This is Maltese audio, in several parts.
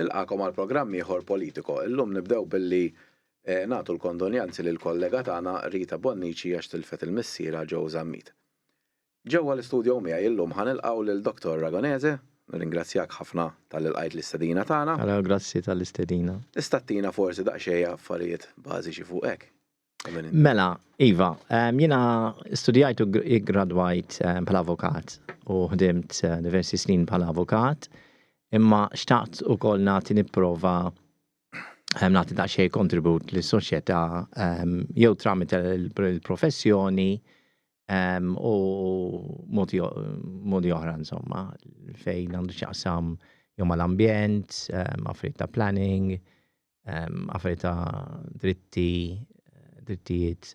Nilqagħkom għal programm ieħor Politico. Illum nibdew billi nagħtu l-kondoljanzi lill-kollega tagħna Rita Bonnici għax tilfet il-missierha Joe Zammit. Ġewwa l-istudio miegħi illum ħa nilqgħu lil Dottor Ragonese. Nirringrazzjak ħafna talli lqajt l-istedina tagħna. Hello, grazzi tal-istedina. Tista' ttina forsi daqsxejn affarijiet bażiċi fuqek? Mela, iva, jiena studjajt u ggradwajt bħala avukat u ħdimt diversi snin bħala avukat, imma xtaqt ukoll nagħti nipprova nagħti daqsxejn kontribut lis-soċjetà jew tramite l-professjoni u modi oħra insomma fejn għandu x'jaqsam jew mal-ambjent, affarijiet ta' planning, affarijiet ta' dritti, drittijiet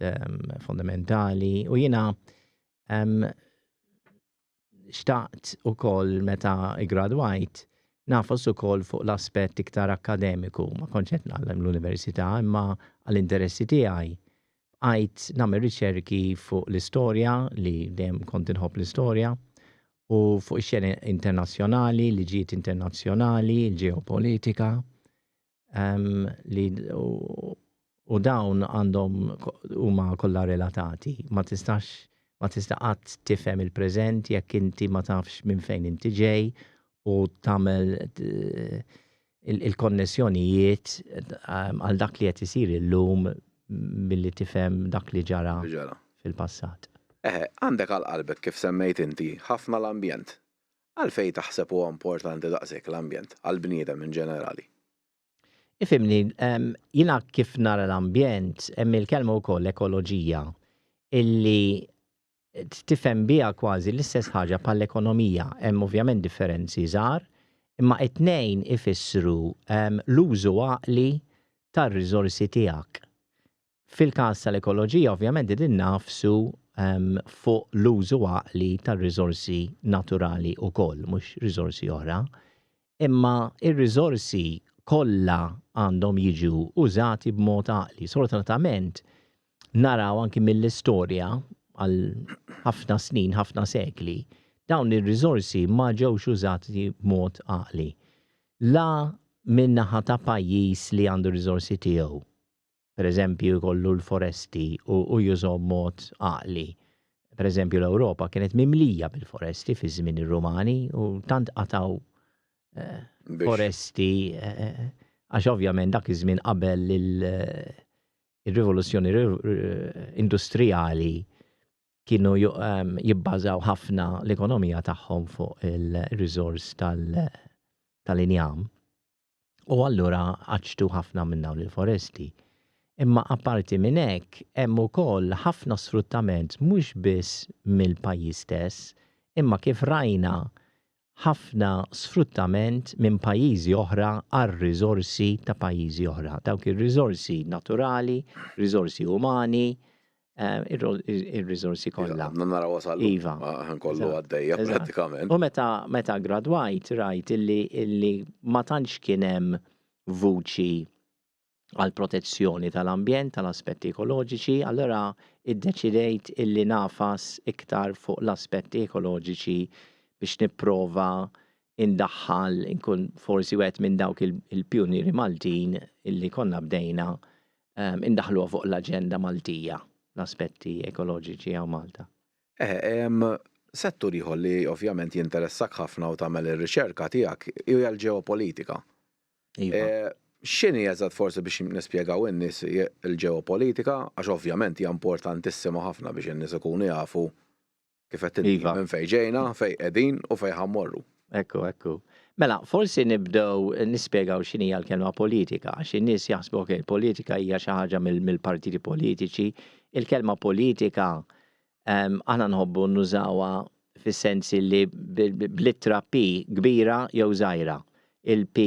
fondamentali u jiena xtaqt ukoll meta iggradwajt nafas ukoll fuq l-aspett iktar akkademiku, ma kontx qed ngħallem l-università imma għall-interessi tiegħi bqajt nagħmel riċerki fuq l-istorja li dejjem kont inħobb l-istorja u fuq ix-xena internazzjonali, liġijiet internazzjonali, il-ġeopolitika li u dawn għandhom huma kollha relatati. Ma tistax ma tista' qatt tifhem il-preżent jekk inti ma tafx minn fejn inti ġej u tagħmel il-konnessjonijiet għal dak li qed isir illum billi tifhem dak li ġara fil-passat. Eħe, għandek għal qalbek kif semmejt inti ħafna l-ambjent. Għalfejn taħseb huwa importanti daqshekk l-ambjent għall-bniedem in ġenerali? Ifhimni, jiena kif nara l-ambjent, hemm il-kelma wkoll ekoloġija illi tifhem biha kważi l-istess ħaġa bħall-ekonomija. Hemm ovvjament differenzi żgħar, imma it-tnejn ifissru l-użu għaqli tar-riżorsi tiegħek. Fil-każ tal-ekoloġija ovvjament qegħdin nagħfsu fuq l-użu għaqli tar-riżorsi naturali wkoll, mhux riżorsi oħra. Imma r-riżorsi kollha għandhom jiġu użati b'mod għaqli. Sfortunatament naraw anki mill-istorja għal ħafna snin, ħafna sekli, dawn ir-riżorsi ma ġewx użati b'mod għaqli. La min-naħa ta' pajjiż li għandu r-riżorsi tiegħu, per eżempju jkollu l-foresti u jużhom b'mod għaqli. Per eżempju l-Ewropa kienet mimlija bil-foresti fi żmien ir-Rumani u tant qatgħu eh, foresti eh, għax ovvjament dak iż-żmien qabel il-rivoluzzjoni industrijali kienu ehm, jibbażaw ħafna l-ekonomija tagħhom fuq il-riżors tal-injam. U allura qaċċtu ħafna minn dawn il-foresti. Imma apparti minn hekk hemm ukoll ħafna sfruttament mhux biss mill-pajjiż stess, imma kif rajna ħafna sfruttament minn pajjiżi oħra għar-riżorsi ta' pajjiżi oħra. Dawk ir-riżorsi naturali, riżorsi umani, ir-riżorsi kollha. Għadna naraw wasal. Iva. Ħin kollu għaddejja prattikament. U meta meta gradwajt rajt illi illi ma tantx kien hemm vuċi għal protezzjoni tal-ambjent, tal-aspetti ekoloġiċi, allura iddeċidejt illi nafas iktar fuq l-aspetti ekoloġiċi biex nipprova indaħħal, inkun forsi wieħed minn dawk il-pjunieri Maltin illi konna bdejna indaħħluha fuq l-aġenda Maltija, l-aspetti ekoloġiċi hawn Malta. Eħe, settur ieħor li ovvjament jinteressak ħafna u tagħmel ir-riċerka tiegħek hija l-ġeopolitika. Iva. X'inhi eżatt forsi biex nispjegaw in-nies il-ġeopolitika, għax ovvjament hija importantissima ħafna biex in-nies ikunu jafu Kif qed inti, Iva. minn fejn ġejna, fejn qegħdin u fejn ħa mmorru. Ekku, ekku. Mela, forsi nibdew nispjegaw x'inhija l-kelma politika, għax in-nies jaħsbu ok, il-politika hija xi ħaġa mill-partiti politiċi. Il-kelma politika ehm, aħna nħobbu nużawha fis-sens li bl-ittra P kbira jew żgħira. Il-P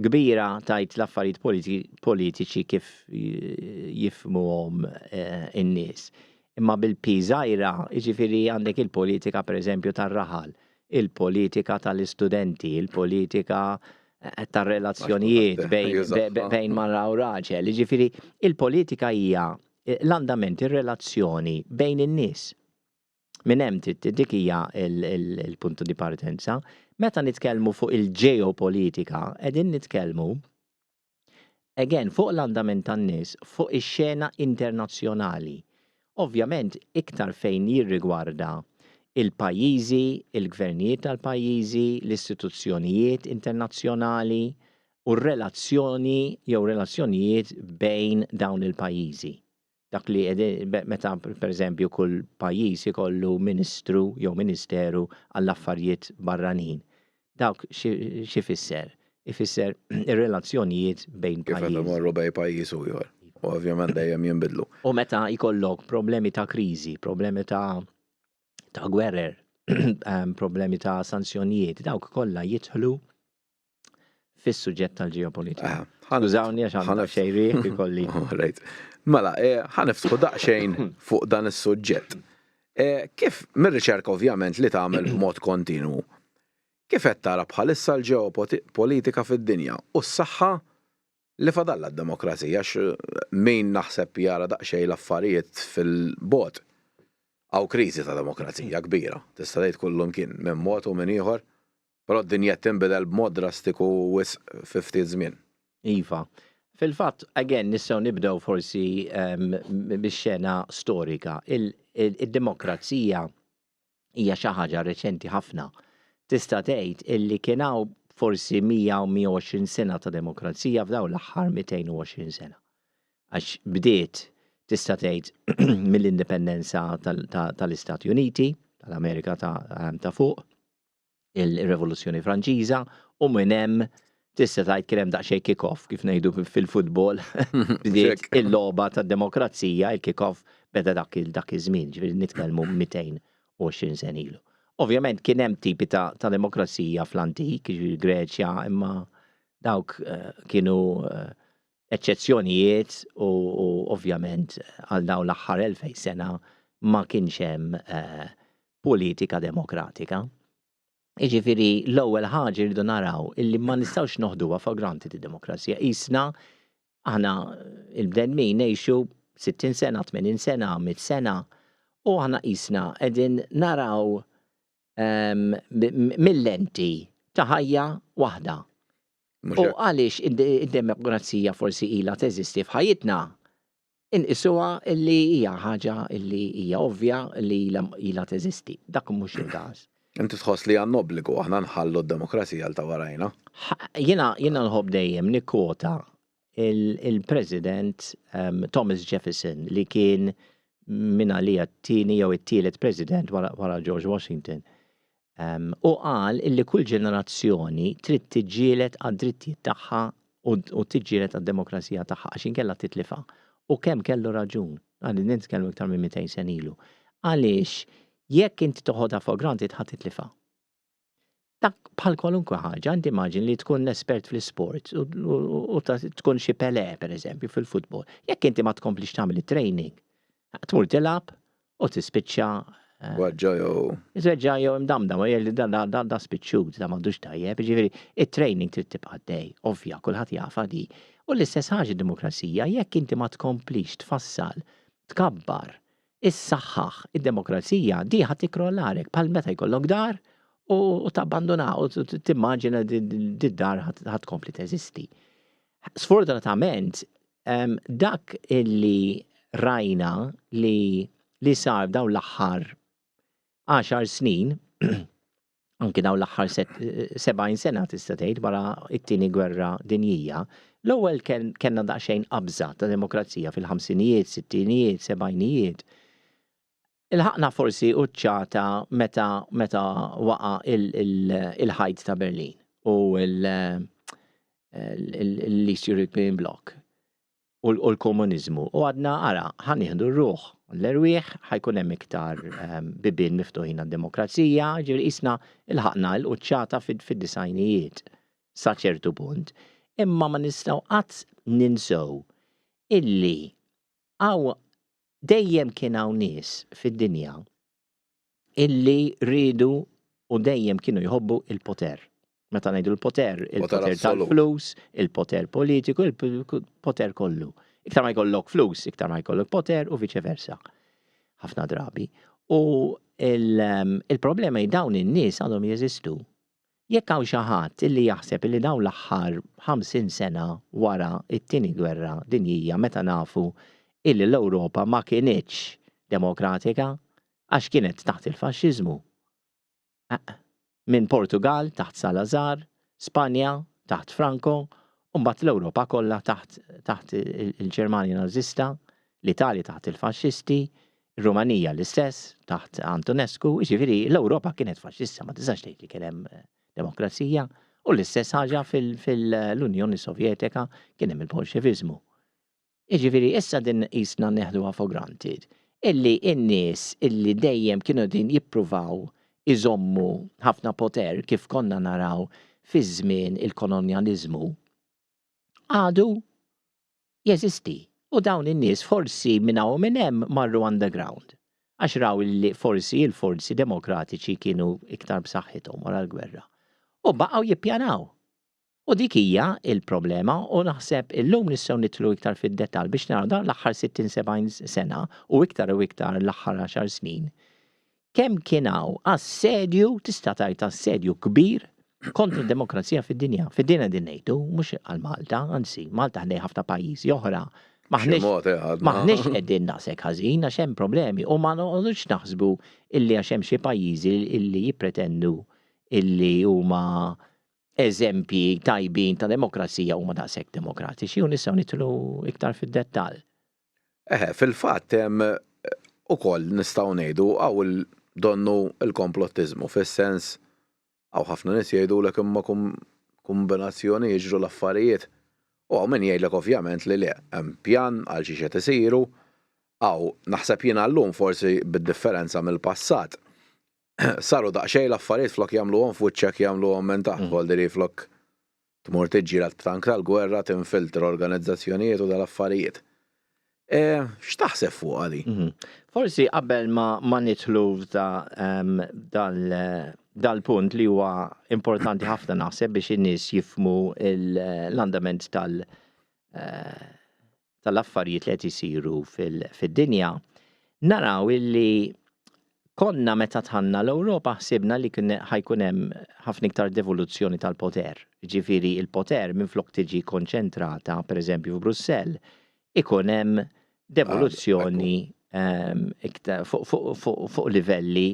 kbira tgħid l-affarijiet politiċi kif jifhmuhom eh, in-nies. Imma bil-P żgħira, jiġifieri għandek il-politika pereżempju tar-raħal, il-politika tal-istudenti, il-politika eh, tar-relazzjonijiet bejn mara u raġel. Jiġifieri il-politika hija eh, l-andament, ir-relazzjoni bejn in-nies. Minn hemm dik hija l-punto di partenza. Meta nitkellmu fuq il-ġeopolitika, qegħdin nitkellmu again fuq l-andament tan-nies fuq ix-xena internazzjonali. Ovvjament iktar fejn jirrigwarda il-pajjiżi, il-gvernijiet tal-pajjiżi, l-istituzzjonijiet internazzjonali u r-relazzjoni jew relazzjonijiet bejn dawn il-pajjiżi. Dak li meta pereżempju kull pajjiż ikollu ministru jew ministeru għall-affarijiet barranin. Dawk x'ifisser? Ifisser ir-relazzjonijiet bejn pajjiż. Kif qed imorru bejn pajjiż u ieħor. U ovvjament dejjem jinbidlu. U meta jkollok problemi ta' kriżi, problemi ta' ta' gwerer, problemi ta' sanzjonijiet, dawk kollha jidħlu fis-suġġett tal-ġeopolitika. Skużawni għax għandna xejri ikolli. Right. Mela, eh, ħaniftħu daqsxejn fuq dan is-suġġett. Eh, kif mir-riċerka ovvjament li tagħmel b'mod kontinwu, kif qed tara bħalissa l-ġeopolitika fid-dinja u s-saħħa li fadalla d-demokrazija għax min naħseb jara daqsxejn l-affarijiet fil-bogħod hawn kriżi ta' demokrazija kbira, tista' tgħid kullimkien minn mod u minn ieħor, però d-dinja qed tinbidel b'mod drastiku wisq fi ftit żmien. Iva. Fil-fatt, again, nistgħu nibdew forsi bix-xena storika. Id-demokrazija hija xi ħaġa reċenti ħafna. Tista' tgħid illi kien hawn forsi 100 u 120 sena ta' demokrazija f'dawn l-aħħar 220 sena. Għax bdiet tista' tgħid mill-indipendenza tal-Istati Uniti, tal-Amerika ta' fuq, il-Revoluzzjoni Franċiża u minn hemm tista' tgħid kien hemm daqsxejn kick-off kif ngħidu fil-futbol. Bdiet il-logħba tad-demokrazija, il-kick-off beda dak dak iż-żmien, ġifieri nitkellmu 220 sena ilu. Ovvjament kien hemm tipi ta', ta demokrazija fl-antik, ġifieri Greċja, imma dawk eh, kienu eh, eċċezzjonijiet u, u ovvjament għal dawn l-aħħar 2000 sena ma kienx hemm eh, politika demokratika. Jiġifieri l-ewwel ħaġa rridu naraw illi ma nistgħux noħduha for granted id-demokrazija. Qisna aħna il-bnedmin ngħixu 60 sena, 80 sena, 100 sena u aħna qisna qegħdin naraw ehm, mill-lenti ta' ħajja waħda. U għaliex id-demokrazija forsi ilha teżisti f'ħajjitna, inqisuha li hija ħaġa li hija ovvja li ilha teżisti. Dak mhux il-każ. Inti tħoss li għandna obbligu aħna nħallu d-demokrazija għal ta' warajna? Jiena jiena nħobb dejjem nikkwota il-President ehm, Thomas Jefferson li kien minn għalija t-tieni jew it-tielet President wara George Washington. U qal illi kull ġenerazzjoni trid tiġġieled għad-drittijiet tagħha u tiġġieled għad-demokrazija tagħha għax inkella titlifha. U kemm kellu raġun. Għadni nitkellmu iktar minn 200 sena ilu. Għaliex jekk inti toħodha for granted ħa titlifha. Dak bħal kwalunkwe ħaġa, inti immaġin li tkun espert fl-isport u tkun xi Pelé pereżempju fil-futbol. Jekk inti ma tkomplix tagħmel it-training, tmur tilgħab u tispiċċa eh, Weġġa jew. Weġġa jew imdamdam, u jgħid da da da da spiċċut, da m'għandux tajjeb, ġifieri it-training trid tibqa' dej, ovvja, kulħadd jafa di. U l-istess ħaġa demokrazija, jekk inti ma tkomplix tfassal, tkabbar, issaħħaħ id-demokrazija, di ħadd tikkrollarek bħal meta jkollok dar u tabbanduna u timmaġina di dar ħadd tkompli teżisti. Sfortunatament, Dak illi rajna li li sar dawn l-aħħar 10 snin, anki dawn l-aħħar 70 sena tista' tgħid wara t-tieni gwerra dinjija, l-ewwel kellna daqsxejn qabża ta' demokrazija fil-ħamsinijiet, sittinijiet, sebgħinijiet. Ilħaqna forsi quċċata meta meta waqa' il-ħajt ta' Berlin u l-East European Bloc u l-komuniżmu u għadna ara ħa nieħdu r-ruħ l-erwieħ ħa jkun hemm iktar ehm, bibien miftuħin għad-demokrazija, ġifieri qisna ilħaqna l-quċċata fid-disajnijiet sa ċertu punt. Imma ma nistgħu qatt ninsew illi hawn Dejjem kien hawn nies fid-dinja illi riedu u dejjem kienu jħobbu il-poter. Meta ngħidu l-poter, il-poter tal-flus, il-poter politiku, il-poter kollu. Iktar ma jkollok flus, iktar ma jkollok poter u viċe versa. Ħafna drabi. U Il-problema hi dawn in-nies għadhom jeżistu. Jekk hawn xi ħadd illi jaħseb illi dawn l-aħħar 50 sena wara t-Tieni Gwerra Dinjija meta nafu illi l-Ewropa ma kinitx demokratika għax kienet taħt il-faxxiżmu. Minn Portugal taħt Salazar, Spanja taħt Franco, u mbagħad l-Ewropa kollha taħt taħt il-Ġermanja Nażista, l-Italja taħt il-Faxxisti, ir-Rumanija l-istess taħt Antonescu, jiġifieri l-Ewropa kienet faxxista, ma tistax tgħid li kien hemm demokrazija. U l-istess ħaġa fil-Unjoni Sovjetika kien hemm il-Bolxeviżmu. Jiġifieri issa din qisna neħduha for granted illi n-nies illi dejjem kienu qegħdin jippruvaw iżommu ħafna poter kif konna naraw fi żmien il-kolonjaliżmu għadu jeżisti u dawn in-nies forsi minn hawn u minn hemm marru underground għax raw illi forsi l-forzi demokratiċi kienu iktar b'saħħithom wara l-gwerra u baqgħu jippjanaw. U dik hija l-problema u naħseb illum nistgħu nidħlu iktar fid-dettall biex naraw dawn l-aħħar 60 70 sena u iktar u iktar l-aħħar għaxar snin kemm kien hawn assedju, tista' tgħid assedju kbir kontra d-demokrazija fid-dinja. Fid-dinja din ngħidu, mhux għal Malta, anzi, Malta ħdej ħafna pajjiżi oħra. Maħniex maħniex qegħdin daqshekk ħażin għax hemm problemi u ma noqogħdux naħsbu illi għax hemm xi pajjiżi illi jippretendu illi huma eżempji tajbin ta' demokrazija huma daqshekk demokratiċi u nistgħu nidħlu iktar fid-dettall. Eħe, fil-fatt hemm ukoll nistgħu ngħidu hawn donnu l-komplottiżmu fis-sens hawn ħafna nies jgħidulek imma kumbinazzjoni jiġru l-affarijiet. U hawn min jgħidlek ovvjament li le, hemm pjan għal xiex qed isiru. Hawn naħseb jiena llum forsi bid-differenza mill-passat saru daqsxejn l-affarijiet flok jagħmluhom f'wiċċek jagħmluhom minn taħt, mm. flok tmur tiġġieled b'tank tal-gwerra tinfiltra organizzazzjonijiet u dal-affarijiet. E, x'taħseb fuqha di? Mhm. Forsi qabel ma, ma nidħlu f'da um, dal dal-punt li huwa importanti ħafna naħseb biex in-nies jifmu l-andament tal eh, tal-affarijiet li qed isiru fid-dinja, naraw illi konna meta dħalna l-Ewropa ħsibna li kien ħa jkun hemm ħafna iktar devoluzzjoni tal-poter. Ġifieri il-poter minflok tiġi konċentrata, pereżempju f'Brussell, ikun hemm devoluzzjoni ehm, fuq livelli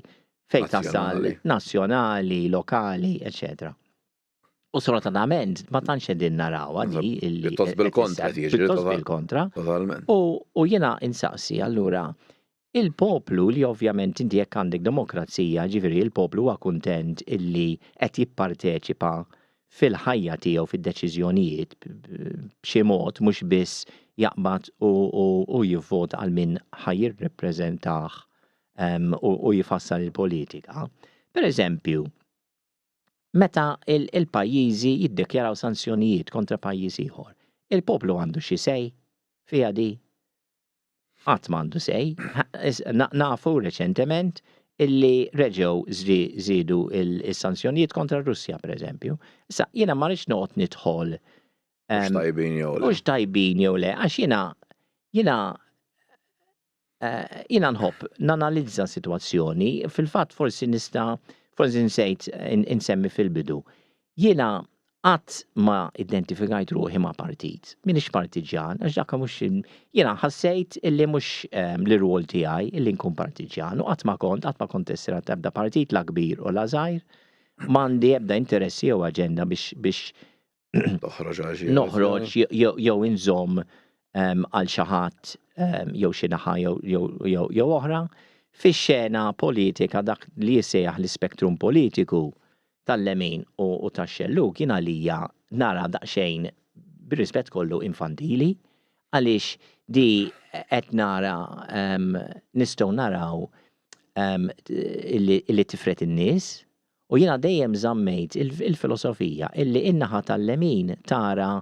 fejn tasal nazzjonali, lokali, eċetera. U sfortunatament ma tantx qegħdin narawha di illi. Pjuttost bil-kontra tiġri. Pjuttost bil-kontra. Totalment. U jiena insaqsi allura il-poplu li ovvjament inti jekk għandek demokrazija, ġifieri il-poplu huwa kuntent illi qed jipparteċipa fil-ħajja tiegħu fid-deċiżjonijiet b'xi mod mhux biss jaqbad u jivvota għal min ħa jirrepreżentah u jfassal il-politika. Per eżempju, meta il-pajjiżi jiddikjaraw sanzjonijiet kontra pajjiż ieħor. Il-poplu għandu xi say fiha di? Qatt m'għandu say. Nafu reċentement illi reġgħu żiedu il-sanzjonijiet kontra r-Russja, pereżempju. Issa, jiena ma rridx noqgħod nidħol Mhux tajbin jew le. Mhux tajbin jew le, għax jiena jiena eh, jiena nħobb nanalizza sitwazzjoni, fil-fatt forsi nista' forsi nsejt insemmi fil-bidu. Jiena qatt ma identifikajt ruħi ma' partit. Minix partiġjan, għax dak mhux jiena ħassejt illi mhux ehm, l-rwol tiegħi illi nkun partiġjan u qatt ma kont, qatt ma kont tesserat ebda partit la kbir u la żgħir. M'għandi ebda interessi jew aġenda biex biex Toħroġ għal xi. Noħroġ jew inżomm ehm, għal xi ħadd ehm, jew xi naħa jew oħra. Fix-xena politika dak li jissejjaħ l-ispektrum politiku tal-lemin u tax-xellug jien għalija nara daqsxejn bir-rispett kollu infantili għaliex di qed nara ehm, nistgħu naraw illi tifred in-nies U jiena dejjem żammejt il-filosofija illi in-naħa tal-lemin tara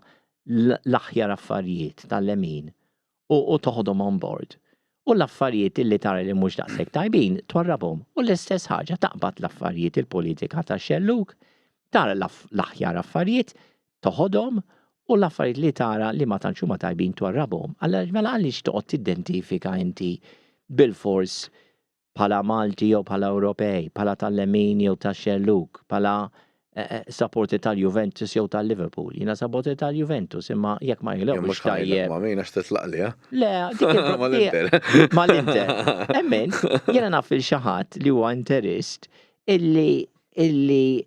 l-aħjar affarijiet tal-lemin u toħodhom on board. U l-affarijiet illi tara li mhux daqshekk tajbin twarrabhom. U l-istess ħaġa taqbad l-affarijiet il-politika tax-xellug, tara l-aħjar affarijiet, toħodhom u l-affarijiet li tara li ma tantx huma tajbin twarrabhom. Mela għaliex toqgħod tiddentifika inti bilfors? Bħala Malti jew bħala Ewropej, bħala tal-lemin jew tax-xellug, bħala supporter tal-Juventus jew tal-Liverpool. Jiena supporter tal-Juventus imma jekk ma jilgħobux tajjeb. Ma min għax titlaqli, eh? Le, dik Mal-Inter. Mal-Inter. Emmen, jiena naf il xi ħadd li huwa interist illi illi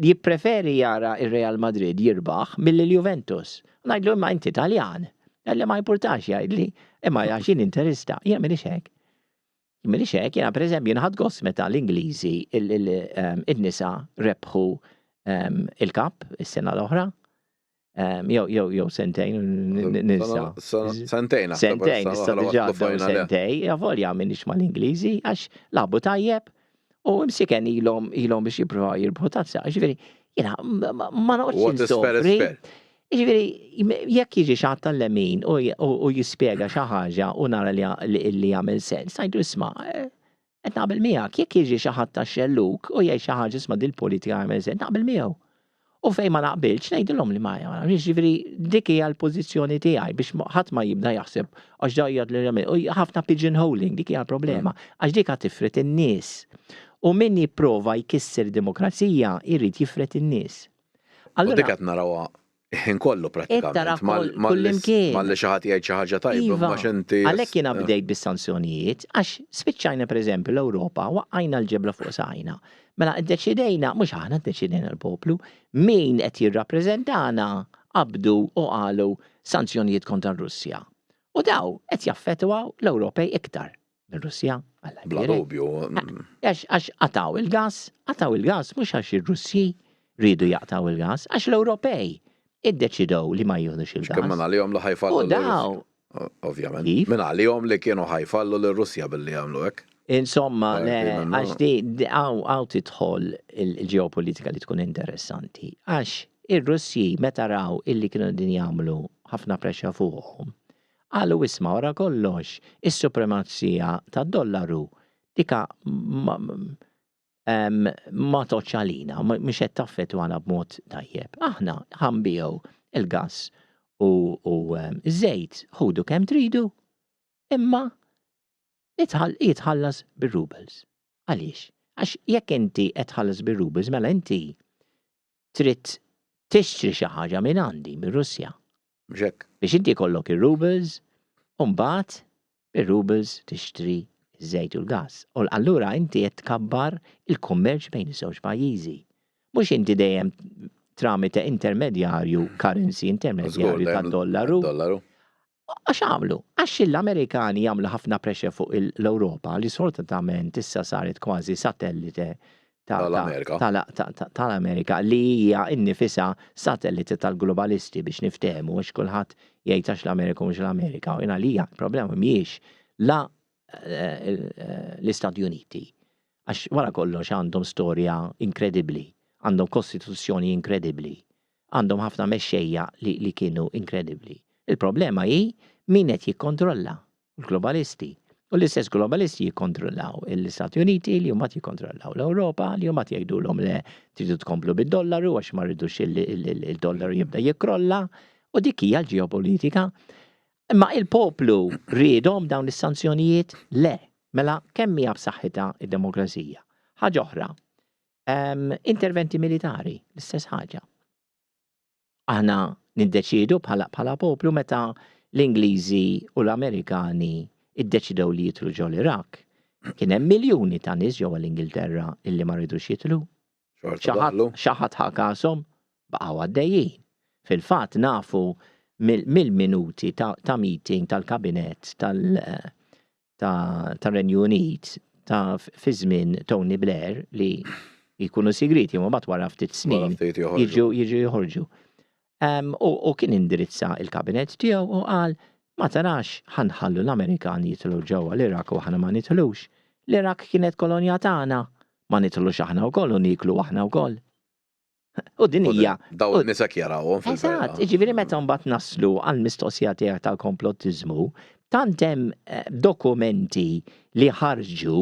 jippreferi jara ir-Real Madrid jirbaħ milli l-Juventus. Ngħidlu imma inti Taljan. Għalli ma jimpurtax jgħidli, imma għax jien interista. Jiena m'iniex hekk. M'iniex hekk, jiena pereżempju jiena ħadt gost meta l-Ingliżi in-nisa rebħu il-kap is-sena l-oħra. Jew jew jew sentejn nisa. Sentejn. Sentejn, issa diġà sentejn, avolja m'iniex mal-Ingliżi għax lagħbu tajjeb u imsiken ilhom ilhom biex jippruvaw jirbħu tazza. Ġifieri, jiena ma noqgħodx insofri. Jiġifieri, jekk jiġi xi ħadd tal-lemin u jispjega xi ħaġa u nara li jagħmel sens, ngħidu isma' qed naqbel miegħek. Jekk jiġi xi ħadd tax-xellug u jgħid xi ħaġa isma' dil-politika jagħmel sens, naqbel miegħu. U fejn ma naqbilx ngħidilhom li ma naqbilx, jiġifieri dik hija l-pożizzjoni tiegħi biex ħadd ma jibda jaħseb għax da jgħid li jagħmel. U ħafna pigeonholing, dik hija l-problema, għax dik qed tifred in-nies. U min jipprova jkisser id-demokrazija jrid jifred in-nies. U dik qed narawha ħin kollu prattikament. Kullimkien. Malli xi ħadd jgħid xi ħaġa tajba iva. ma xinti. Għalhekk jiena bdejt bis-sanzjonijiet għax spiċċajna pereżempju l-Ewropa waqqajna l-ġebla fuq saqajna. Mela ddeċidejna, mhux aħna ddeċidejna l-poplu, min qed jirrappreżentana qabdu u qalu sanzjonijiet kontra r-Russja. U daw qed jaffettwaw l-Ewropej iktar. Mir-Russja, Alla Bla dubju. Għax għax qataw il-gas, qataw il-gas mhux għax ir-Russi riedu jaqtaw il-gas, għax l-Ewropej iddeċidew li ma jieħdux il-gas. Kien minn għalihom li ħajfallu. U daw. Ovvjament. Minn għalihom li kienu ħajfallu lir-Russja billi jagħmlu hekk. Insomma, le, għax di hawn tidħol il-ġeopolitika li tkun interessanti. Għax ir-Russi meta raw illi kienu din jagħmlu ħafna pressure fuqhom, Qalu isma' wara kollox is-supremazija tad-dollaru dika ma tgħoddx għalina, mhux qed taffettwana b'mod tajjeb. Aħna ħa nbigħu il-gass u ż-żejt ħudu kemm tridu imma jitħallas bir-rubles. Għaliex? Għax jekk inti qed tħallas bir-rubles mela inti trid tixtri xi ħaġa minn għandi, mir-Russja. Mhux hekk. Biex inti jkollok ir-rubles u mbagħad bir-rubles tixtri ż-żejt u l-gass. U allura inti qed tkabbar il-kummerċ bejn iż-żewġ pajjiżi. Mhux inti dejjem tramite intermedjarju, currency intermedjarju tad-dollaru. Dollaru. Għax għamlu? Għax l-Amerikani jagħmlu ħafna pressure fuq l-Ewropa li sfortunatament issa saret kważi satellite tal-Amerika. Tal-Amerika li hija innifisha satellite tal-globalisti biex niftehmu għax kulħadd jgħid għax l-Amerika mhux l-Amerika. U jiena għalija l-problema mhijiex la l-Istati Uniti għax wara kollox għandhom storja inkredibbli, għandhom kostituzzjoni inkredibbli, għandhom ħafna mexxejja li, li kienu inkredibbli. Il-problema hi min qed jikkontrolla, l-globalisti. U l-istess globalisti jikkontrollaw l-Istati Uniti li mbagħad jikkontrollaw l-Ewropa li mbagħad jgħidulhom le tridu tkomplu bid-dollaru għax ma rridux il-dollaru jibda jikkrolla u dik hija l-ġeopolitika. Imma il-poplu riedhom dawn is-sanzjonijiet? Le. Mela kemm hija b'saħħitha d-demokrazija? Ħaġa oħra, Interventi militari, l-istess ħaġa. Aħna niddeċiedu bħala bħala poplu meta l-Ingliżi u l-Amerikani iddeċidew li jidħlu ġol Iraq. Kien hemm miljuni ta' nies ġewwa l-Ingilterra illi ma ridux jidħlu. Xi ħadd ħa kashom baqgħu għaddejjin. Fil-fatt nafu mill-minuti ta' meeting tal-kabinett tal- tar-Renju Unit ta' fi żmien Tony Blair li jkunu sigriti imma mbagħad wara ftit snin jiġu jiġu joħorġu. U kien indirizza il-kabinett tiegħu u qal ma tarax ħanħallu l-Amerikani jidħlu ġewwa l-Iraq u aħna ma nidħlux. L-Iraq kienet kolonja tagħna, ma nidħlux aħna wkoll u nieklu aħna wkoll. U din hija. Dawn in-nies hekk jarawhom fil Eżatt, jiġifieri meta mbagħad naslu għall-mistoqsija tiegħek tal-komplottiżmu, tant hemm eh, dokumenti li ħarġu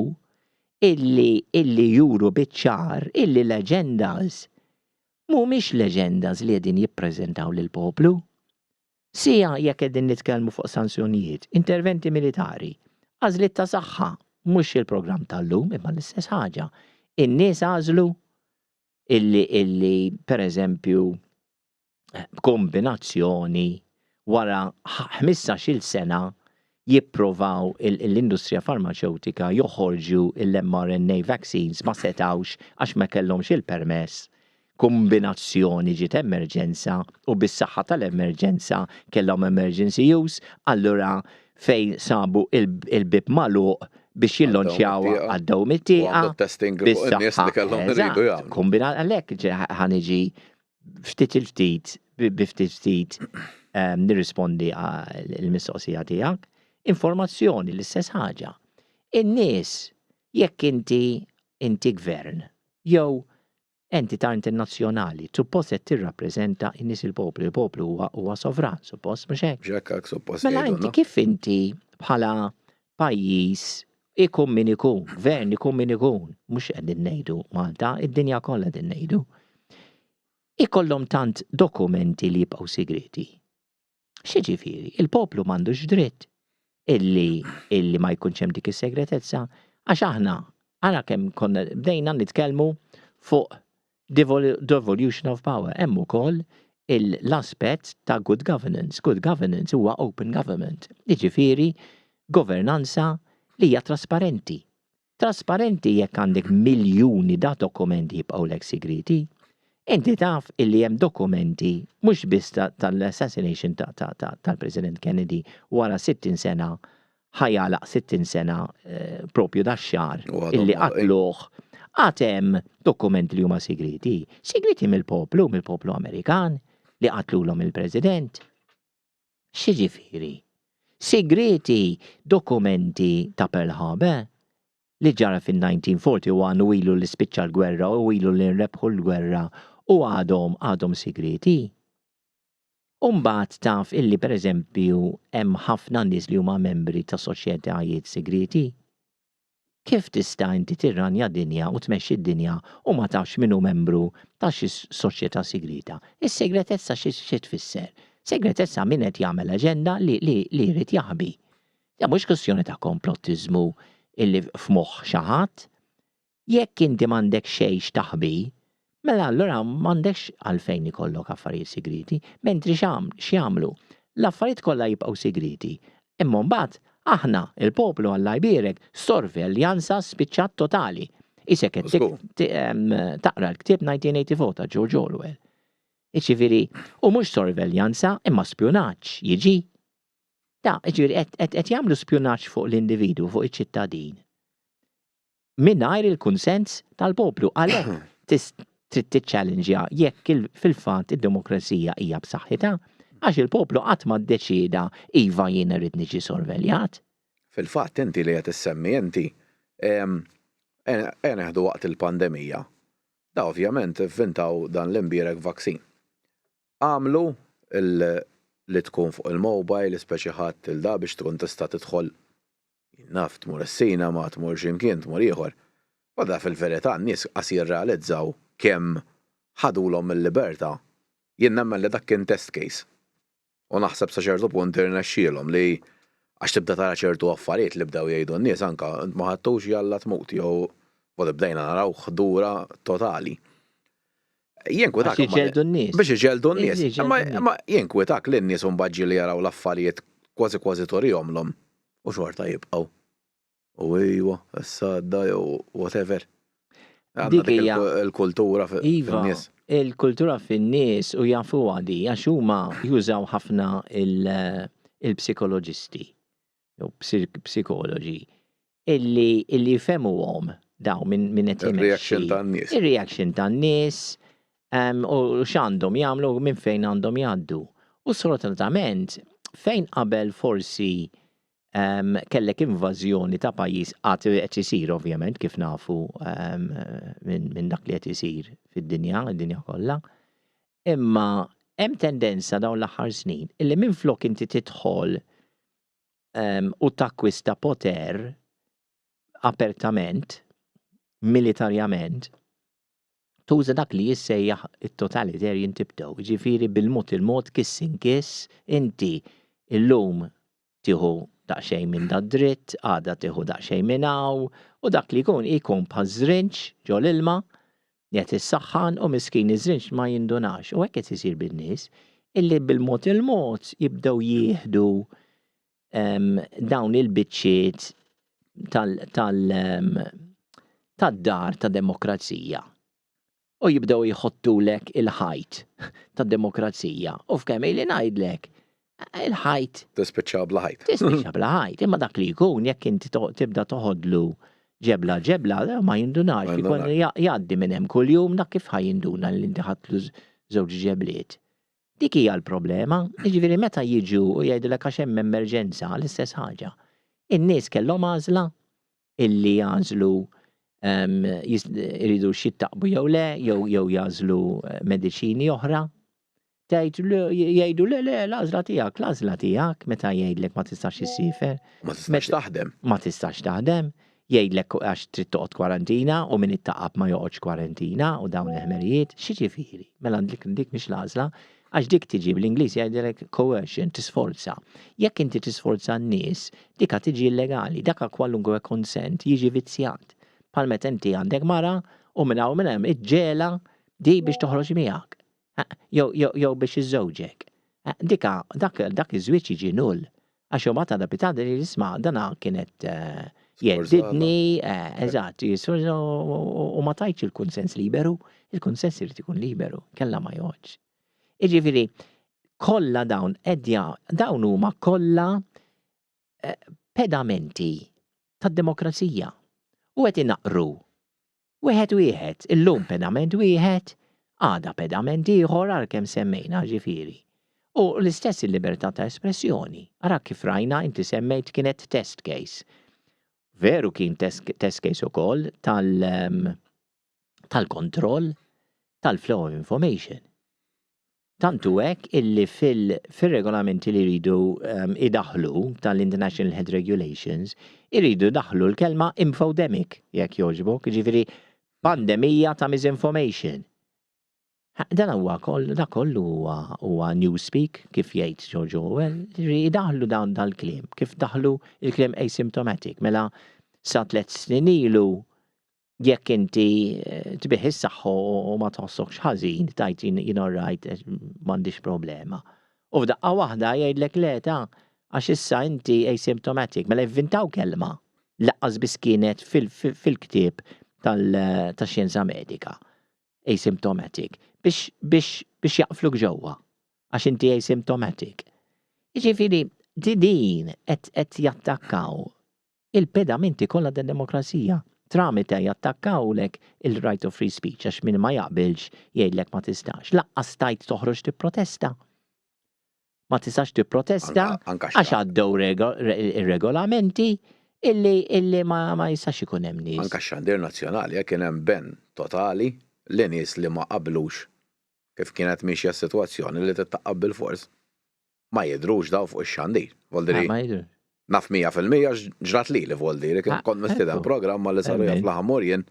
illi illi juru biċ-ċar illi l-agendas mhumiex l-agendas li qegħdin jippreżentaw lill-poplu. Sija jekk qegħdin nitkellmu fuq sanzjonijiet, interventi militari, għażliet ta' saħħa. Mhux il-programm tal-lum imma l-istess ħaġa. In-nies għażlu illi illi pereżempju b'kombinazzjoni wara 15-il sena jipprovaw l-industrija farmaċewtika joħorġu l-mRNA vaccines ma setgħux għax ma kellhomx il-permess. Kombinazzjoni ġiet emerġenza u bis-saħħa tal-emerġenza kellhom emergency use, allura fejn sabu il-bieb magħluq biex jillonċjaw għaddew mit-tieqa. Testing fuq in-nies li kellhom iridu jagħmlu. Kombina għalhekk ħa niġi ftit il-ftit, bi ftit ftit nirrispondi l-mistoqsija tiegħek. Informazzjoni l-istess ħaġa. In-nies jekk inti inti gvern jew entità internazzjonali suppost qed tirrappreżenta n-nies il-poplu, il-poplu huwa huwa sovran, suppost mhux hekk? Mhux hekk suppost. Mela inti kif inti bħala pajjiż ikun min ikun, gvern ikun min ikun, mhux qegħdin ngħidu Malta, id-dinja kollha qegħdin ngħidu. Ikollhom tant dokumenti li jibqgħu segreti. X'jiġifieri? Il-poplu m'għandux dritt illi illi ma jkunx hemm dik is-segretezza għax aħna ara kemm konna bdejna nitkellmu fuq devolution of power. Hemm ukoll l-aspett ta' good governance. Good governance huwa open government. Jiġifieri governanza li hija trasparenti. Trasparenti jekk għandek miljuni da dokumenti jibqgħulek sigrieti. Inti taf illi hemm dokumenti mhux biss tal-assassination tal-President Kennedy wara 60 sena ħa jagħlaq 60 sena propju dax-xahar illi qatluh, għad hemm dokumenti li huma sigrieti. Sigrieti mill-poplu, mill-poplu Amerikan li qatlulhom il-President. X'jiġifieri? Sigrieti dokumenti ta' Pearl Harbor li ġara fin-1941 u ilu li spiċċa l-gwerra u ilu li nrebħu l-gwerra u għadhom għadhom sigrieti. U mbagħad taf illi pereżempju hemm ħafna nies li huma membri ta' soċjetajiet sigrieti. Kif tista' inti tirranja dinja u tmexxi d-dinja u ma tafx min hu membru ta' xi soċjetà sigrieta? Is-segretezza xi tfisser? Segretezza min qed jagħmel aġenda li li li jrid jaħbi. Dan mhux kwistjoni ta' komplottiżmu illi f'moħħ xi ħadd. Jekk inti m'għandek xejn x'taħbi, mela allura m'għandekx għalfejn ikollok affarijiet sigrieti. Mentri x'jagħmlu? L-affarijiet kollha jibqgħu sigrieti. Imma mbagħad aħna, il-poplu Alla jbierek, sorveljanza spiċċat totali. Isek qed taqra l-ktieb 1984 ta' George Orwell. Jiġifieri, u mhux sorveljanza imma spjunaġġ jiġi. Da, jiġifieri qed jagħmlu spjunaġġ fuq l-individwu, fuq iċ-ċittadin. mingħajr il-kunsens tal-poplu. Għalhekk trid tiċċallenġja jekk fil-fatt id-demokrazija hija b'saħħitha, għax il-poplu qatt ma ddeċieda iva jien irrid niġi sorveljat. Fil-fatt inti li qed issemmi inti, ejja neħdu waqt il-pandemija. Da ovvjament ivvintaw dan l-imbierek vaccine. Għamlu li tkun fuq il-mobile, speċi ħadd il da biex tkun tista' tidħol Jien naf, tmur is-sinema, tmur xi mkien, tmur ieħor. U da fil-verità n-nies qas jirrealizzaw kemm ħadulhom il-libertà. Jien nemmen li dak kien test case. U naħseb sa ċertu punt irnexxielhom li għax tibda tara ċertu affarijiet li bdew jgħidu n-nies anke int ma ħadtux jalla tmut jew u bdejna naraw ħdura totali. Jinkwetak. Biex iġeldu n-nies. Biex iġeldu n-nies. Imma jinkwetak li n-nies imbagħad ġieli jaraw l-affarijiet kważi kważi turihomlhom u xorta jibqgħu. U iwa, issa għadda jew whatever. Għandna dik il-kultura iva, fin-nies. Il-kultura fin-nies u jafuha di għax huma jużaw ħafna il-psikoloġisti jew psikoloġi illi illi jfehmuhom daw min min qed Ir-reaction tan-nies. Ir-reaction tan-nies u x'għandhom jagħmlu u minn fejn għandhom jgħaddu. U sfortunatament fejn qabel forsi kellek invażjoni ta' pajjiż għad qed isir ovvjament kif nafu minn dak li qed isir fid-dinja, id-dinja kollha. Imma hemm tendenza dawn l-aħħar snin illi minflok inti tidħol u takkwista poter apertament, militarjament, tuża dak li jissejjaħ it-totalitarian tiptoe, jiġifieri bil-mod il-mod, kiss in kiss, inti illum tieħu daqsxejn minn da dritt, għada tieħu daqsxejn minn hawn, u dak li jkun ikun bħaż-żrinġ ġol-ilma li qed issaħħan u miskin iż-żrinġ ma jindunax. U hekk qed isir bin-nies illi bil-mod il-mod jibdew jieħdu dawn il-biċċiet tad-dar ta' demokrazija u jibdew jħottulek il-ħajt tad-demokrazija. U f'kemm ili ngħidlek, il-ħajt. Tispiċċa bla ħajt. Tispiċċa bla ħajt. Imma dak li jkun jekk inti tibda toħodlu ġebla ġebla, ma jindunax. Ikun jgħaddi minn hemm kuljum dak kif ħa jinduna li inti ħadtlu żewġ ġebliet. Dik hija l-problema, jiġifieri meta jiġu u jgħidulek għax hemm emerġenza, l-istess ħaġa. In-nies kellhom għażla illi jagħżlu iridu jittaqbu jew le, jew jew jagħżlu eh, mediċini oħra. Tgħid jgħidu le le l-għażla tiegħek, l-għażla tiegħek meta jgħidlek ma tistax issiefer. Ma tistax taħdem. Ma tistax taħdem. Jgħidlek għax trid toqgħod kwarantina u min ittaqab ma joqgħodx kwarantina u dawn il-ħmerijiet, x'jiġifieri? Mela dik dik mhix l-għażla, għax dik tiġi bl-Ingliż jgħidlek coercion, tisforza. Jekk inti tisforza n-nies, dika tiġi illegali, daka kwalunkwe consent jiġi vizzjat. Bħal meta inti għandek mara u minn hawn minn hemm iġġegħla di biex toħroġ miegħek. Jew jew jew biex iżżewġek. Dika dak dak iż-żwieġ jiġi null. Għax jew ma tagħda pitgħada li jisma' dana kienet eh, jeddidni, eh, eżatt, u ma tajtx il-kunsens liberu, il-kunsens irid ikun liberu, kella ma joġ. Iġifieri, kollha dawn edja, dawn huma kollha eh, pedamenti tad-demokrazija. U qed inaqru Wieħed wieħed, illum pedament wieħed, għada pedament ieħor ara kemm semmejna ġifieri. U l-istess il-libertà ta' espressjoni. Ara kif rajna inti semmejt kienet test case. Veru kien test case ukoll tal tal-kontroll tal-flow of information. Tant hu hekk illi fil-regolamenti li jridu ehm, idaħlu tal-International Health Regulations, iridu jdaħlu l-kelma infodemic, jekk jogħġbok, jiġifieri pandemija ta' misinformation. Dan huwa kollu, da kollu huwa huwa newspeak kif jgħid George Orwell, jiġifieri idaħlu dawn dal-kliem, kif daħlu il-kliem asymptomatic, mela sa tliet snin ilu jekk inti eh, tbih is-saħħa u ma tħossokx ħażin, tajt jien alright, eh, m'għandix problema. U f'daqqa waħda jgħidlek le ta' għax issa inti asymptomatic, mela jivvintaw kelma laqqas biss kienet fil-ktieb tal-xjenza medika. Asymptomatic. Biex, biex, biex jaqfluk ġewwa. Għax inti asymptomatic. Jiġifieri, din qed jattakkaw il-pedamenti kollha tad-demokrazija. Tramite jattakkawlek il-right of free speech għax min ma jaqbilx jgħidlek ma tistax. Laqqas stajt toħroġ tipprotesta. Ma tistax tipprotesta għax għaddew ir-regolamenti illi illi ma, ma jistax ikun hemm nies. Anka x-xandir nazzjonali eh, kien hemm ben totali li nies li ma qablux kif kienet miexja s-sitwazzjoni li tittaqqab bilfors. Ma jidhrux daw fuq ix-xandir. Voldiri. Ah, ma jidhrux. Naf 100% ġrat li li voldiri, kien ah, kont mistieden programm li saru jaf laħamur jien.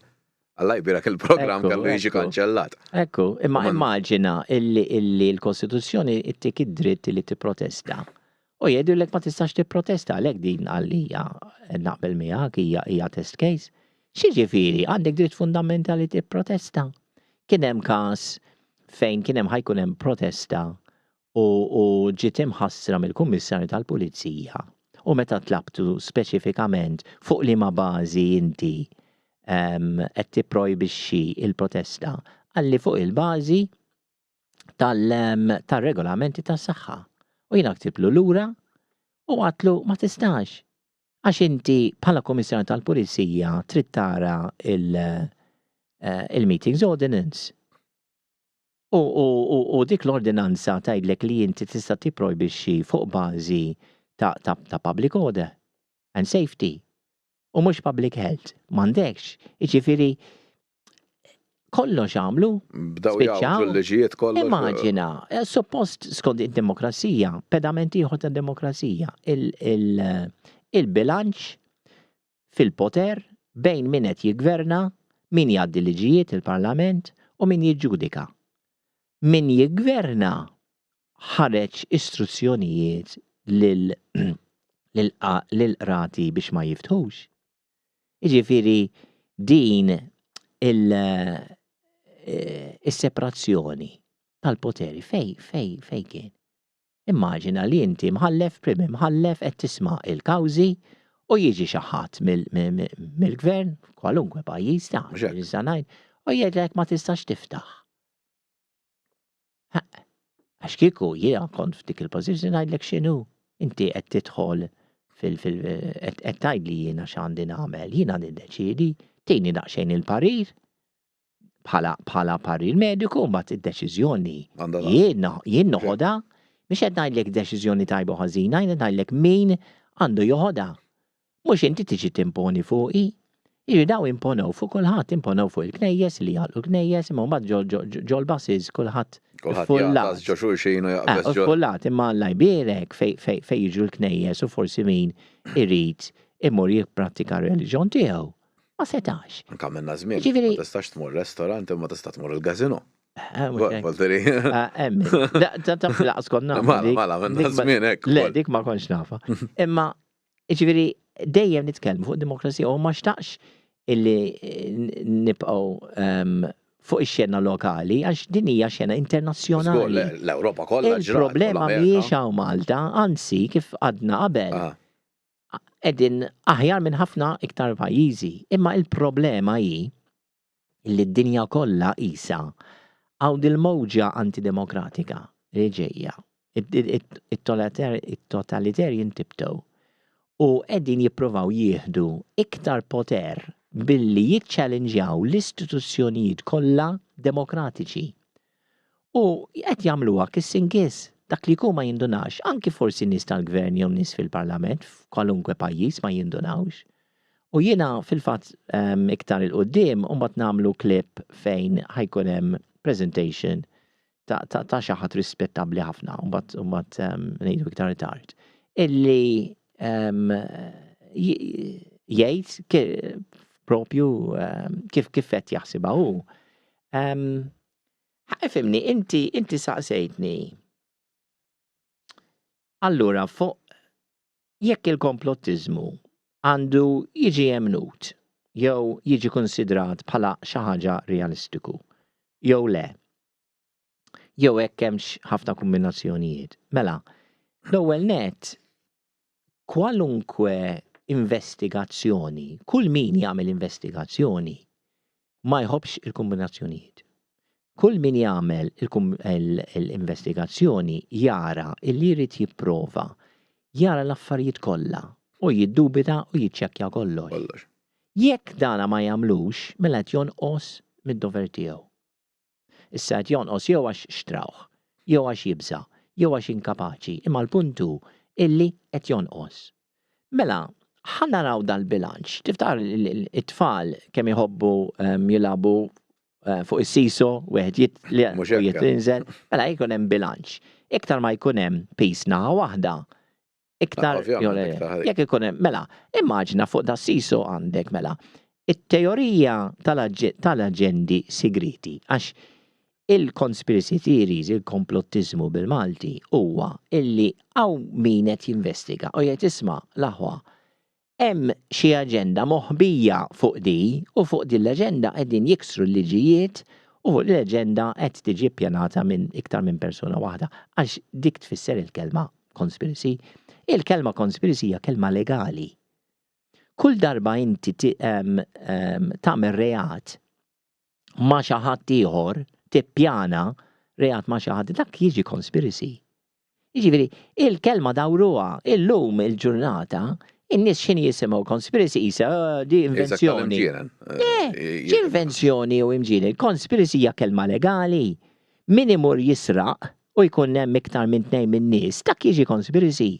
Alla jbirak il-programm kellu jiġi kanċellat. Ekku, imma immaġina illi illi l-Kostituzzjoni ittik id-dritt li tipprotesta. U jgħidulek ma tistax tipprotesta għalhekk din għalija naqbel miegħek hija hija test case. X'jiġifieri għandek dritt fundamentali tipprotesta. Kien hemm każ fejn kien hemm ħajkun hemm protesta u u ġiet imħassra mill-Kummissarju tal-Pulizija u meta tlabtu speċifikament fuq liema bażi inti qed tipprojbixxi l-protesta, qalli fuq il-bażi tal-regolamenti tas-saħħa. U jiena ktiblu lura u għadtlu ma tistax għax inti bħala Kummissarju tal-Pulizija trid tara il-Meetings Ordinance. U, u, u, u dik l-ordinanza tgħidlek li inti tista' tipprojbixxi fuq bażi ta', ta, ta' public order and safety u mhux public health. M'għandekx. Jiġifieri kollox għamlu. Bdew jgħawġu l-liġijiet kollox. Immaġina, eh, suppost skont id-demokrazija, pedament ieħor ta' demokrazija, il-bilanċ fil-poter bejn min qed jiggverna, min jgħaddi liġijiet, il-Parlament, u min jiġġudika. Min jiggverna ħareġ istruzzjonijiet lil Lill-qrati biex ma jiftħux. Jiġifieri din is-separazzjoni tal-poteri fejn fejn fejn kien? Immaġina li inti mħallef, prim imħallef qed tisma' l-kawżi u jiġi xi ħadd mill-gvern, kwalunkwe pajjiż ta' nista' ngħid, u jgħidlek ma tistax tiftaħ. Għax kieku jiena kont f'dik il-pożizzjoni ngħidlek x'inhu, inti qed tidħol fil qed tgħidli jiena x'għandi nagħmel, jiena niddeċiedi, tini daqsxejn il-parir bħala bħala parir mediku mbagħad id-deċiżjoni jien jien noħodha mhux qed ngħidlek deċiżjoni tajba u ħażina, jien qed ngħidlek min għandu joħodha. Mhux inti tiġi timponi fuqi. Jiġifieri dawn imponew fuq kulħadd, imponew fuq il-knejjes li jagħlqu l-knejjes, imma mbagħad ġol-buses kulħadd Kulħadd jagħtas ġo xulxin u jaqbeż ġo. Fullat, imma Alla jbierek fejn jiġu l-knejjes u forsi min irid imur jipprattika r-reliġjon tiegħu. Ma setax. Anke għamilna żmien. Ma tistax tmur restaurant imma tista' tmur il-gazino. Valtteri. Taf laqas kont nafa. Mela, mela, għamilna żmien hekk. Le, dik ma kontx nafa. Imma Jiġifieri dejjem nitkellmu fuq demokrazija u ma xtaqx illi nibqgħu ehm, fuq ix-xena lokali għax din hija xena internazzjonali. L-Ewropa kollha Il-problema mhijiex hawn Malta, anzi kif għadna qabel. Ah. Qegħdin aħjar minn ħafna iktar pajjiżi, imma il-problema hi illi d-dinja kollha qisha hawn dil-mowġa antidemokratika li ġejja. It-totalitarian tiptoe u qegħdin jippruvaw jieħdu iktar poter billi jiċċellinġjaw l-istituzzjonijiet kollha demokratiċi. U qed jagħmluha kiss inkiss, dak li jkun ma jindunax, anki forsi nies tal-gvern jew nies fil-parlament f'kwalunkwe pajjiż ma jindunawx. U jiena fil-fatt ehm, iktar 'il quddiem u mbagħad nagħmlu clip fejn ħa jkun hemm presentation ta' ta' ta' xi ħadd rispettabbli ħafna u mbagħad u mbagħad ehm, ngħidu iktar tard. Illi ehm, jgħid propju kif kif qed jaħsibha hu. Ifhimni, inti inti saqsejtni. Allura fuq jekk il-komplottiżmu għandu jiġi emnut jew jiġi konsidrat bħala xi ħaġa realistiku jew le. Jew hekk hemmx ħafna kombinazzjonijiet. Mela, l-ewwel net kwalunkwe investigazzjoni, kull min jagħmel investigazzjoni ma jħobbx il-kombinazzjonijiet. Kull min jagħmel l-investigazzjoni jara illi jrid jipprova, jara l-affarijiet kollha u jiddubita u jiċċekkja kollox. Kollox. Jekk dana ma jagħmlux, mela qed jonqos mid-dover tiegħu. Issa qed jonqos jew għax xtrawh, jew għax jibża', jew għax inkapaċi, imma l-punt hu illi qed jonqos. Mela, ħa naraw dal-bilanċ. Tiftakar it-tfal kemm iħobbu ehm, jilagħbu eh, fuq is-siso, wieħed jitlinżel, mela jkun hemm bilanċ. Iktar ma jkun hemm pis naħa waħda, iktar jekk ikun hemm, mela, immaġina fuq da siso għandek mela it-teorija tal-aġendi sigriti għax Il-conspiracy theories, il-komplottiżmu bil-Malti, huwa illi hawn min qed jinvestiga u jgħid isma' l-aħwa, hemm xi aġenda moħbija fuq di u fuq din l-aġenda qegħdin jiksru l-liġijiet u fuq din l-aġenda qed tiġi ppjanata minn iktar minn persuna waħda għax dik tfisser il-kelma conspiracy. Il-kelma conspiracy hija kelma legali. Kull darba inti tagħmel reat ma' xi ħadd ieħor, tippjana reat ma' xi ħadd, dak jiġi conspiracy. Jiġifieri, il-kelma dawruha, illum il-ġurnata, in-nies x'inhi jisimgħu conspiracy qisha ah, di invenzjoni. Eh, x'invenzjoni u imġienen? Conspiracy hija kelma legali. Min imur jisraq u jkun hemm iktar minn tnejn min-nies, dak jiġi conspiracy.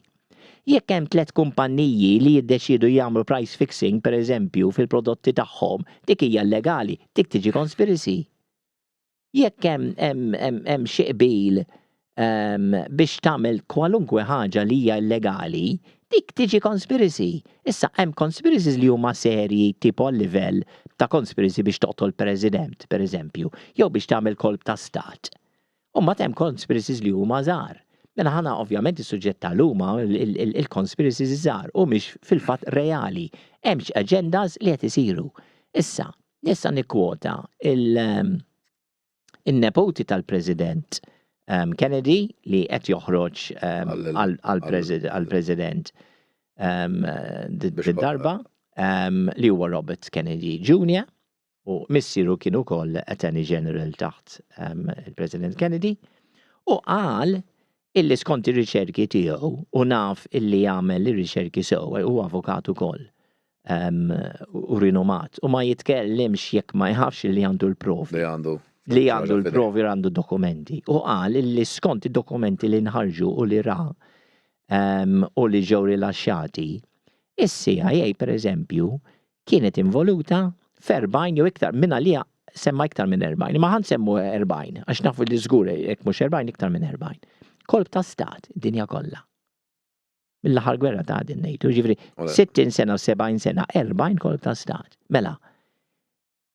Jekk hemm tlett kumpanniji li jiddeċiedu jagħmlu price fixing, per eżempju, fil-prodotti tagħhom, dik hija llegali, dik tiġi conspiracy. Jekk hemm hemm hemm hemm xi qbil ehm, biex tagħmel kwalunkwe ħaġa li hija illegali, dik tiġi conspiracy. Issa hemm conspiracies li huma serji tipo għal-livell ta' conspiracy biex toqtol president, per eżempju, jew biex tagħmel kolp ta' stat. U mbagħad hemm conspiracies li huma żgħar. Mela ħana ovvjament is-suġġett tal-huma il-conspiracies żgħar u mhix fil-fatt reali. Hemmx agendas li qed isiru. Issa, nista' nikkwota il- in-neputi tal-President um, Kennedy li qed joħroġ um, għal-President um, darba um, li huwa Robert Kennedy Jr. u missieru kien ukoll Attorney General taħt um, il-President Kennedy u qal illi skont ir-riċerki tiegħu u naf illi jagħmel ir-riċerki sew u avukat ukoll u rinomat u ma jitkellimx jekk ma jafx li għandu l-provi. Li għandu. Li għandu l-provi għandu dokumenti. U qal li skont id-dokumenti li nħarġu u li ra u li ġew rilaxxati, is-CIA per eżempju kienet involuta f'erbgħin jew iktar minn għalija semma iktar minn 40, imma ħa nsemmu 40 għax nafu li żgur jekk mhux 40 iktar minn 40. Kolp ta' stat id-dinja kollha. Mill-aħħar gwerra ta' din ngħidu, ġifieri 60 sena u 70 sena, 40 kolp ta' stat. Mela,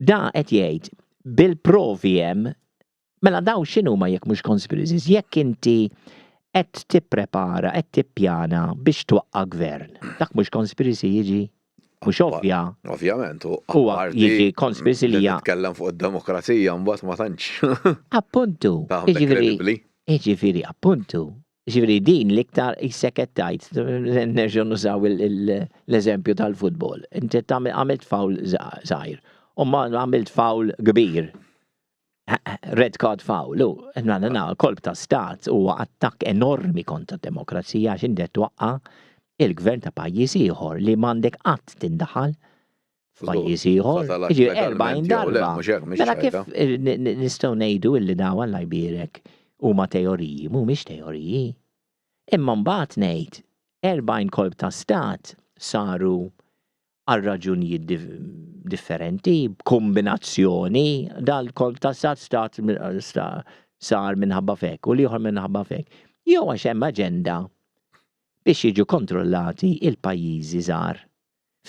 da qed jgħid bil-provi hemm Mela daw x'inhuma jekk mhux conspiracies? Jekk inti qed tipprepara, qed tippjana biex twaqqa' gvern, dak mhux conspiracy jiġi? Mhux ovvja. Ovvjament, u Huwa jiġi conspiracy li hija. Nitkellem fuq id-demokrazija mbagħad ma tantx. Appuntu. Jiġifieri, jiġifieri appuntu. Jiġifieri din l-iktar qisek qed tgħid, nerġgħu nużaw l-eżempju tal-futbol. Inti għamilt foul żgħir u ma għamilt foul kbir. Red card foul, u na, na, na, kolp ta' stat huwa attakk enormi kontra d-demokrazija għax inti qed twaqqa' il-gvern ta' pajjiż ieħor li m'għandek qatt tindaħal f'pajjiż ieħor. Jiġifieri 40 darba. Mela kif nistgħu ngħidu illi daw Alla jbierek huma teoriji, mhumiex teoriji. Imma mbagħad ngħid 40 kolp ta' stat saru għal raġunijiet differenti, b'kombinazzjoni, dal-kolp ta' stat stat sar minħabba fek u l-ieħor minħabba fek. Jew għax hemm aġenda biex jiġu kontrollati il-pajjiżi żgħar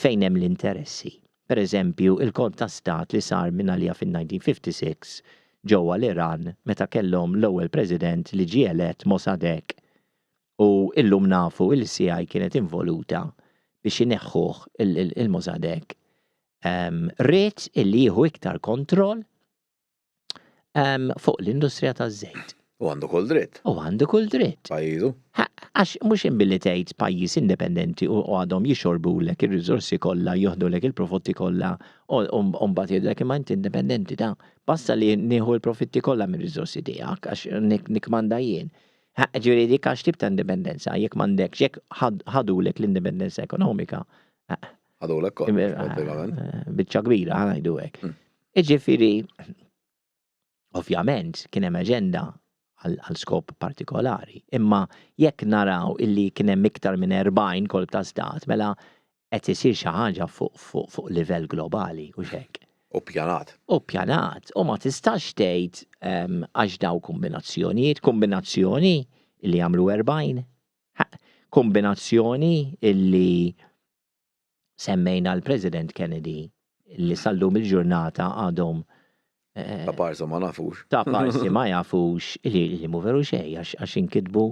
fejn hemm l-interessi. Per eżempju, il-kolp ta' stat li sar minn għalija fin-1956 ġewwa l-Iran meta kellhom l-ewwel president li ġie elett Mossadegh u illum nafu il CIA kienet involuta biex ineħħuh il-Mossadegh ried illi jieħu iktar kontroll fuq l-industrija taż-żejt. U għandu kull dritt. U għandu kull dritt. Pajjiżu. Għax mhux imbilli tgħid pajjiż indipendenti u għadhom jixorbulek ir-riżorsi kollha, joħdulek il-profitti kollha u mbagħad jgħidulek imma inti indipendenti ta' basta li nieħu l-profitti kollha mir-riżorsi tiegħek għax nikmanda jien. Ġifieri dik għax tip ta' indipendenza, jekk m'għandekx, jekk ħadulek l-indipendenza ekonomika. Ħadulek kollox, pratikament. Biċċa kbira, ħa ngħidu hekk. Jiġifieri, ovvjament kien hemm aġenda għal skop partikolari, imma jekk naraw illi kien hemm iktar minn 40 kolp ta' stat, mela qed isir xi ħaġa fuq livell globali u hekk. U pjanat. U pjanat. U ma tistax tgħid għax daw kombinazzjonijiet, kombinazzjoni li jagħmlu 40, kombinazzjoni illi semmejna l-President Kennedy li sal-lum il-ġurnata għadhom Ta' parsi ma nafux. Ta' parsi ma jafux li mu veru xejn għax inkitbu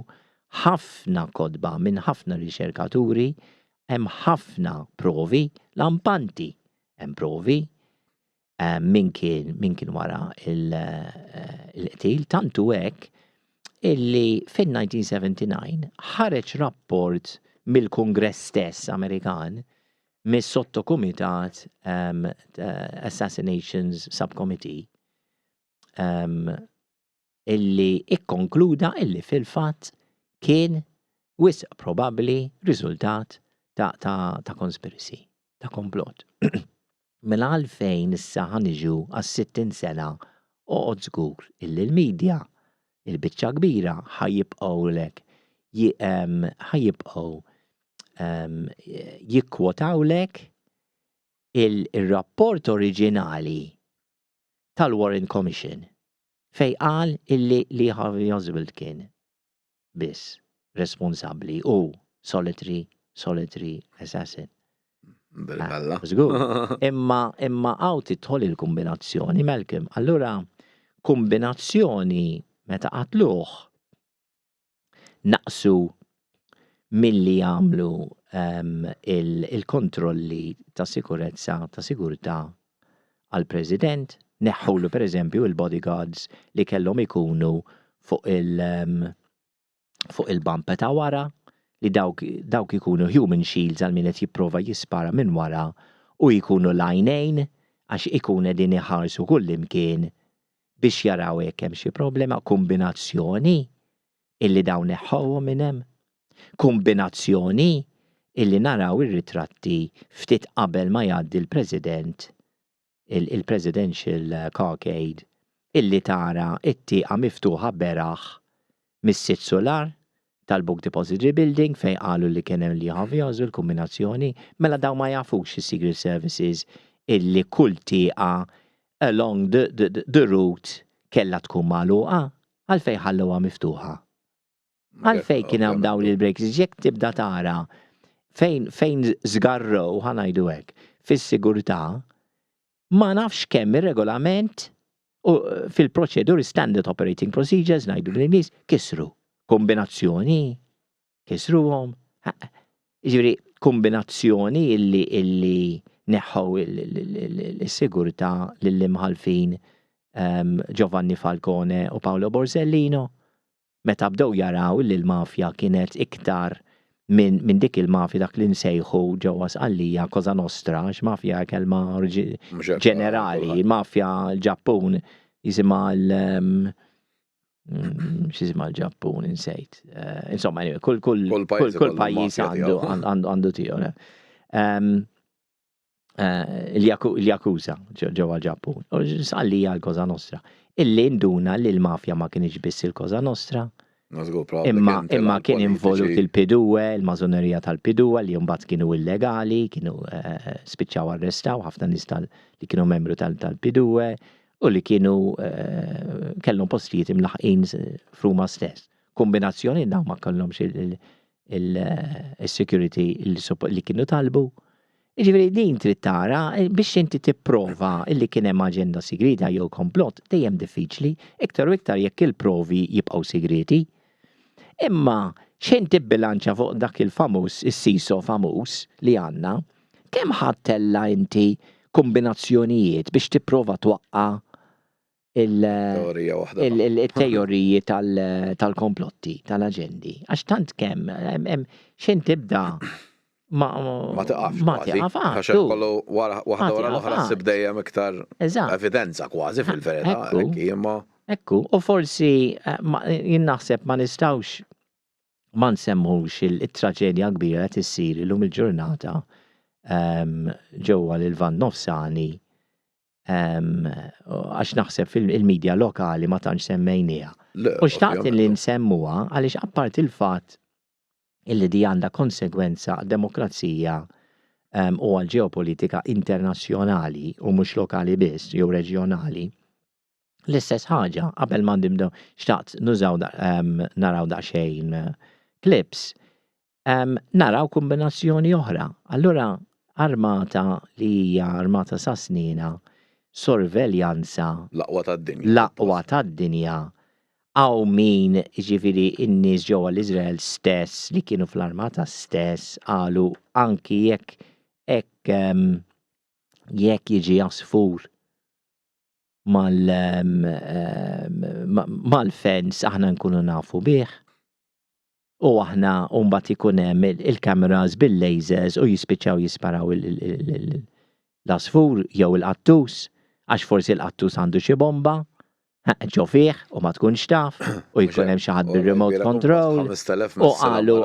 ħafna kotba minn ħafna riċerkaturi, hemm ħafna provi lampanti, hemm provi eh, min kien min kien wara eh, il-qtil, tantu hekk illi fin-1979 ħareġ rapport mill-Kungress stess Amerikan mis-sottokumitat um, Assassinations Subcommittee um, illi ikkonkluda illi fil-fatt kien wisq probabbli riżultat ta', ta, ta conspiracy, ta' komplott. Mela għalfejn issa ħa niġu għas-60 sena oqgħod żgur illi l-media il-biċċa kbira ħa jibqgħulek ħa jibqgħu jikkwotawlek il-rapport oriġinali tal-Warren Commission fejn qal illi Lee Harvey Oswald kien biss responsabbli u solitary, solitary assassin. Bil-bella. Żgur. Imma imma hawn tidħol il-kombinazzjoni, Malcolm. Allura kombinazzjoni meta qatluh. Naqsu milli jagħmlu il-kontrolli ta' sikurezza, ta' sigurtà għall-President, neħħulu pereżempju il-bodyguards li kellhom ikunu fuq il- fuq il-bumper ta' wara, li dawk dawk ikunu human shields għal min qed jipprova jispara minn wara u jkunu l-għajnejn għax ikun qegħdin iħarsu kullimkien biex jaraw jekk hemm xi problema, kombinazzjoni illi dawn neħħuhom minn hemm. Kombinazzjoni illi naraw ir-ritratti ftit qabel ma jgħaddi l-President il-Presidential Carcade illi tara t-tieqa miftuħa beraħ mis-sitt sular tal-Book Depository Building fejn qalu li kien hemm Lee Harvey Oswald kombinazzjoni, mela dawn ma jafux is-Secret Services illi kull tieqa along the, the, the route kellha tkun magħluqa, għalfejn ħallewha miftuħa? Għalfejn kien hawn dawn il-breaks, jekk tibda tara fejn fejn żgarrow ħa ngħidu hekk fis-sigurtà, ma nafx kemm ir-regolament u fil-proċeduri standard operating procedures ngħidu bl-Ingliż kisru. Kombinazzjoni kisruhom. Jiġifieri kombinazzjoni illi illi neħħu il-sigurtà lill-imħallfin ehm, Giovanni Falcone u Paolo Borsellino meta bdew jaraw li l-mafja kienet iktar minn min dik il-mafja dak li nsejħu ġewwa Sqallija Cosa Nostra, għax mafja kelma ġenerali, mafja l-Ġappun jisimha l ehm, mm, x'jisimha l-Ġappun insejt. Eh, insomma, anyway, kull kull kull pajjiż għandu għandu tiegħu. Ehm, Eh, il-Yakuza ġewwa l-Ġappun. U sqallija l-Cosa Nostra. Illi nduna li l-mafja ma kienx biss il-Cosa Nostra. Imma imma kien involut il-Pidue, il-mażonerija tal-Pidue li mbagħad kienu illegali, kienu eh, spiċċaw arrestaw ħafna nies li kienu membru tal-Pidue u li kienu eh, kellhom postijiet imlaħqin f'Ruma stess. Kombinazzjoni dawn ma kellhomx il-security li kienu talbu. Jiġifieri din trid tara eh, biex inti tipprova illi kien hemm aġenda sigrita jew komplott dejjem diffiċli, iktar u iktar jekk il-provi jibqgħu sigriti. Imma xejn tibbilanċa fuq dak il-famuż, is-siso famuż li għandna, kemm ħadd tella inti kombinazzjonijiet biex tipprova twaqqa' il-teoriji tal-komplotti, tal-aġendi. Għax tant kemm, xejn tibda ma ma tiqafx. Ma tiqafx. Għax kollu waħda wara l-oħra ssib dejjem iktar evidenza kważi fil-verità. Ekku, u forsi eh, jien naħseb ma nistgħux ma nsemmux it-traġedja kbira li tissir illum il-ġurnata ehm, ġewwa l-Lvant Nofsani għax naħseb fil-medja lokali ma tantx semmejniha. U xtaqt li nsemmuha għaliex apparti il-fatt illi di għandha konsegwenza demokrazija u għal ġeopolitika internazzjonali u mhux lokali biss jew reġjonali. L-istess ħaġa, qabel ma nibdew xtaqt nużaw naraw daqsxejn clips, Naraw kombinazzjoni oħra. Allura armata li hija armata sa snina, sorveljanza. L-aqwa tad-dinja. L-aqwa tad-dinja. Hawn min, jiġifieri n-nies ġewwa l-Iżrael stess li kienu fl-armata stess qalu anki jekk hekk jekk jiġi għasfur mal-fence aħna nkunu nafu bih. U aħna u mbagħad ikun hemm il-cameras bil-lasers u jispiċċaw jisparaw l-għasfur jew il-qattus għax forsi l-qattus għandu xi bomba ġo fih u ma tkunx taf u jkun hemm xi ħadd bir-remote control. U qalu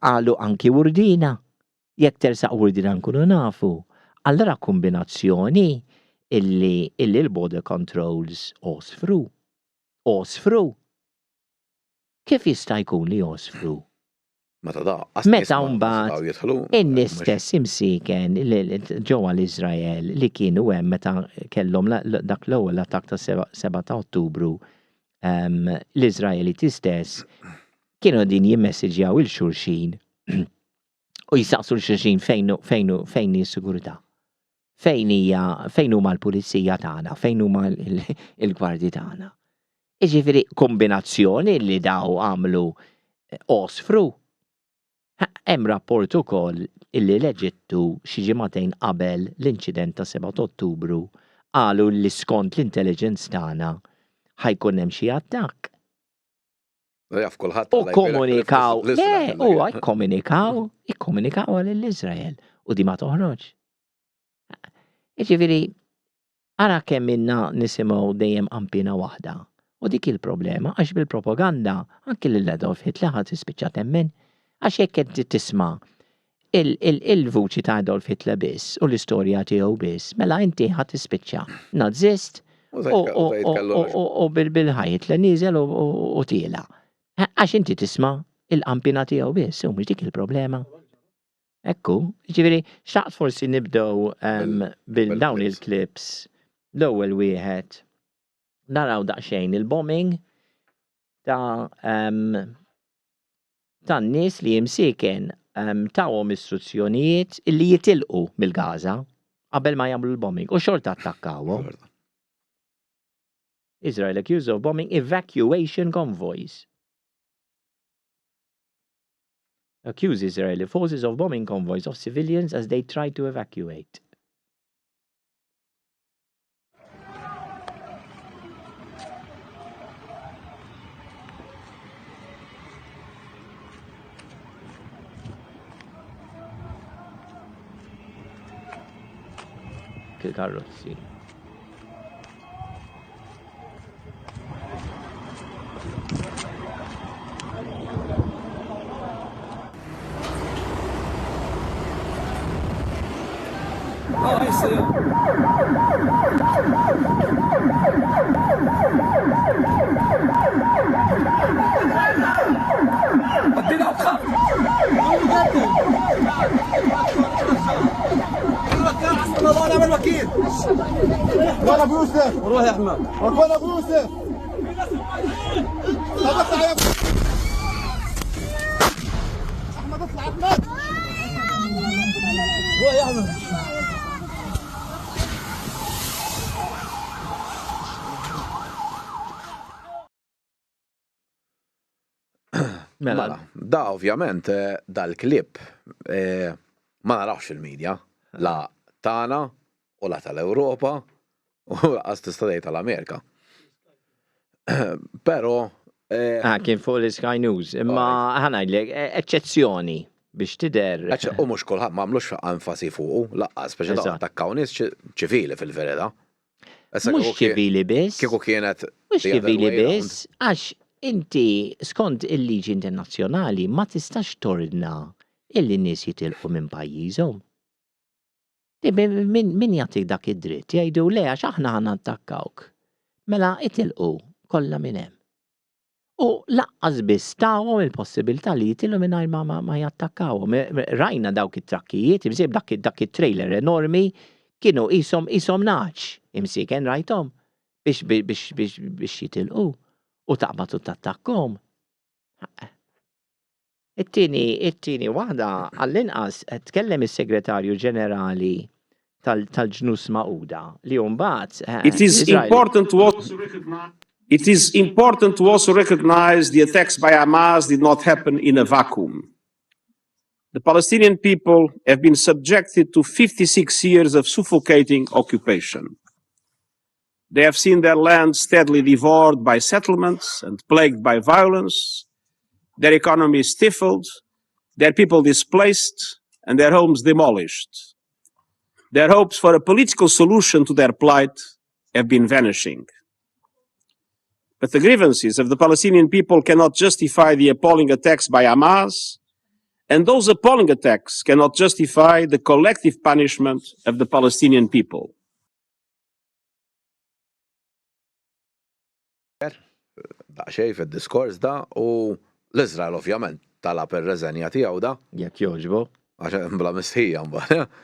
qalu anki wurdina. Jekk tersaq wurdina nkunu nafu. Allura kombinazzjoni illi l-border controls għosfru. Għosfru. Kif jista' jkun li jgħosfru? Meta da, Meta mbagħad in-nies stess imsieken ġewwa l-Iżrael li kienu hemm meta kellhom dak l-ewwel attakk ta' 7 ta' Ottubru ehm, l-Iżraeliti stess kienu din jimmessiġjaw il xulxin u jisaqsu l-xulxin fejn fejn fejn hi s-sigurtà. Fejn hija fejn huma l-pulizija tagħna, fejn huma l-gwardji tagħna. Jiġifieri kombinazzjoni li daw għamlu eh, għosfru. Hemm rapport ukoll illi l-Eġittu xi ġimagħtejn qabel l-inċident ta' 7 Ottubru qalu li skont l-intelligence tagħna ħa jkun hemm xi attakk. Jaf kulħadd. U komunikaw, le, u komunikaw, ikkomunikaw għal l-Izrael u di ma toħroġ. Jiġifieri Ara kemm ilna nisimgħu dejjem qanpiena waħda. U dik hi l-problema għax bil-propaganda anki lil Adolf Hitler ħa tispiċċa temmen. Għax jekk inti tisma' il-vuċi ta' Adolf Hitler biss u l-istorja tiegħu biss, mela inti ħa tispiċċa Nazist u bil-ħaj Hitler nieżel u tiela'. Għax inti tisma' il-qanpiena tiegħu biss, u mhux dik il-problema. Ekku, ġifieri xtaqt forsi nibdew bil dawn il-clips. L-ewwel wieħed naraw daqsxejn il-bombing ta' tan-nies li imsieken tawhom istruzzjonijiet illi jitilqu mill-Gaza qabel ma jagħmlu l-bombing u xorta attakkawhom. Israel accused of bombing evacuation convoys. Accuse Israeli forces of bombing convoys of civilians as they try to evacuate. Il-karrozzi. ولا ابو يوسف روح يا احمد ولا ابو يوسف طب اطلع يا احمد اطلع احمد روح يا احمد Mela, mela, da ovvjament eh, dal-klip eh, ma narawx fil-medja, la tagħna u la tal-Ewropa u laqas tista' tgħid tal-Amerika. Però eh, Ah, kien fuq l-Sky News, imma ħanajdlek, eċċezzjoni biex tidher. U mhux kulħadd ma għamlux enfasi fuqu, laqqas, speċi attakkaw nies ċivili fil-verità. Mhux ċivili biss. Kieku kienet. Mhux ċivili biss, għax inti skont il-liġi internazzjonali ma tistax tordna illi nies jitilqu minn pajjiżhom. Min jagħtik dak id-dritt? Jgħidu le għax aħna ħa nattakkawk. Mela itilqu kollha minn hemm. U laqqas biss tawhom il-possibilità li jitilgħu mingħajr ma, ma, ma jattakkawhom. Rajna dawk it-trakkijiet, imsib dak, dak it-trailer enormi, kienu qishom qishom nagħaġ, imsieken rajthom biex biex biex biex jitilqu u taqbad u tattakkhom. It-tieni, it-tieni waħda għall-inqas tkellem is-Segretarju Ġenerali tal-Ġnus Magħquda li mbagħad eh, It is important to also recognize It is important to also recognize the attacks by Hamas did not happen in a vacuum. The Palestinian people have been subjected to 56 years of suffocating occupation. They have seen their land steadily devoured by settlements and plagued by violence, their economy stifled, their people displaced, and their homes demolished. Their hopes for a political solution to their plight have been vanishing. But the grievances of the Palestinian people cannot justify the appalling attacks by Hamas, and those appalling attacks cannot justify the collective punishment of the Palestinian people. Daqsxejn fid-diskors da u l-Iżrael ovvjament talab ir-reżenja tiegħu da. Jekk jogħġbu. Għax bla mistħija mbagħad.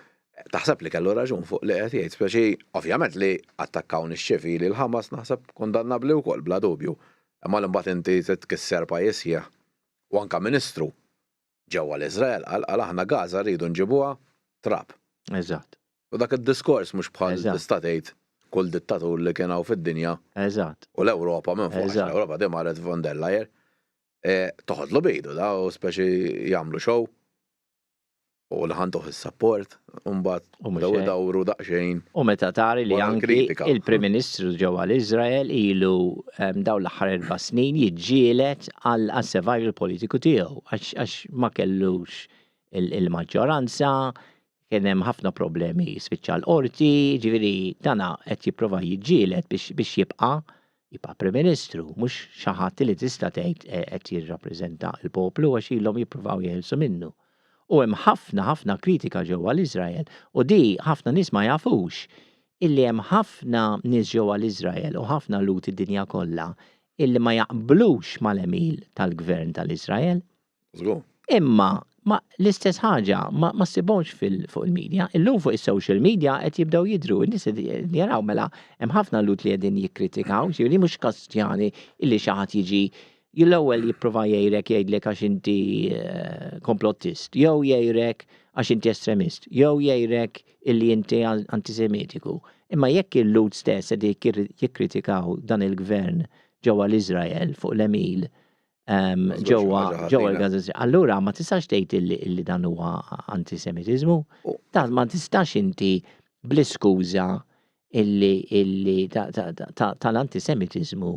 Taħseb li kellu raġun fuq li qed jgħid, speċi ovvjament li attakkaw nies ċivili l-Ħamas naħseb kundannabbli wkoll bla dubju. Imma li mbagħad inti tkisser pajjiż sħiħ u anke ministru ġewwa l-Iżrael qal qal aħna Gaza rridu nġibuha trab. Eżatt. U dak id-diskors mhux bħal tista' tgħid. Kull dittatur li kien hawn fid-dinja. Eżatt. U l-Ewropa minn fuq. L-Ewropa di marret von der Leyen. E, toħodlu bejdu da u speċi jagħmlu show u li ħantuh is-support u mbagħad bdew idawru daqsxejn. U meta tari li anki il-Prim Ministru ġewwa l-Iżrael ilu dawn l-aħħar erba' snin jiġġieled għal survival politiku tiegħu għax ma kellux il-maġġoranza, kien hemm ħafna problemi spiċċa l-qorti, ġifieri dana qed jipprova jiġġieled biex jibqa' jibqa' Prim Ministru, mhux xi ħadd li tista' tgħid eh, qed jirrappreżenta l-poplu għax ilhom jippruvaw jeħilsu minnu. U hemm ħafna ħafna kritika ġewwa l-Iżrael u di ħafna nies ma jafux illi hemm ħafna nies ġewwa l-Iżrael u ħafna Lhud id-dinja kollha illi ma jaqblux mal-għemil tal-gvern tal-Iżrael. Żgur. Imma ma l-istess ħaġa ma, ma ssibhomx fuq il-media. Illum fuq is-social media qed jibdew jidhru, in-nies jaraw mela hemm ħafna Lhud li qegħdin jikkritikaw, ġifieri mhux kastjani illi xi ħadd jiġi l-ewwel jipprova jgħirek jgħidlek għax inti eh, komplottist, jew jgħirek għax inti estremist, jew jgħirek illi inti antisemitiku. Imma jekk il-Lhud stess qed jikkritikaw dan il-gvern ġewwa l-Iżrael fuq l-emil ġewwa ġewwa l-Gaza. Allura ma tistax tgħid illi dan huwa antisemitiżmu. Dan ma tistax inti bl-iskuża illi illi tal-antisemitiżmu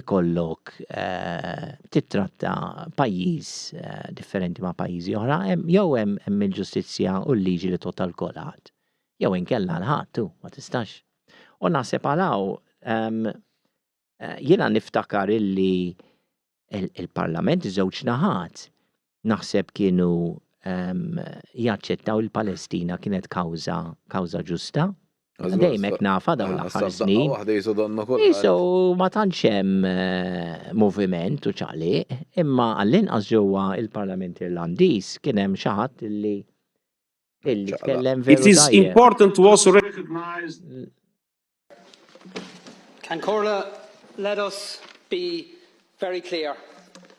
ikollok eh, titratta pajjiż eh, differenti ma' pajjiżi oħra, jew hemm il-ġustizzja u l-liġi li total kolħadd. Jew inkella l-ħadd ma tistax. U naħseb għalaw Eh, jiena niftakar illi il-parlament żewġ naħat naħseb kienu ehm, jaċċettaw il-Palestina kienet kawża kawża ġusta. Dejjem hekk nafa dawn ah, l-aħħar snin. Waħda jisu donna Jisu ma tantx hemm eh, moviment u ċaqliq, imma għall-inqas ġewwa il-Parlament Irlandiż kien hemm xi ħadd illi illi tkellem veru. It is important to also recognize Ceann Comhairle, let us be very clear.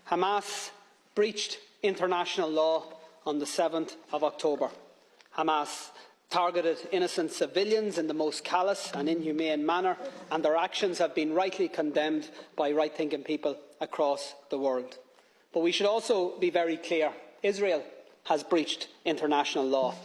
Hamas breached international law on the 7th of October. Hamas targeted innocent civilians in the most callous and inhumane manner, and their actions have been rightly condemned by right-thinking people across the world. But we should also be very clear. Israel has breached international law,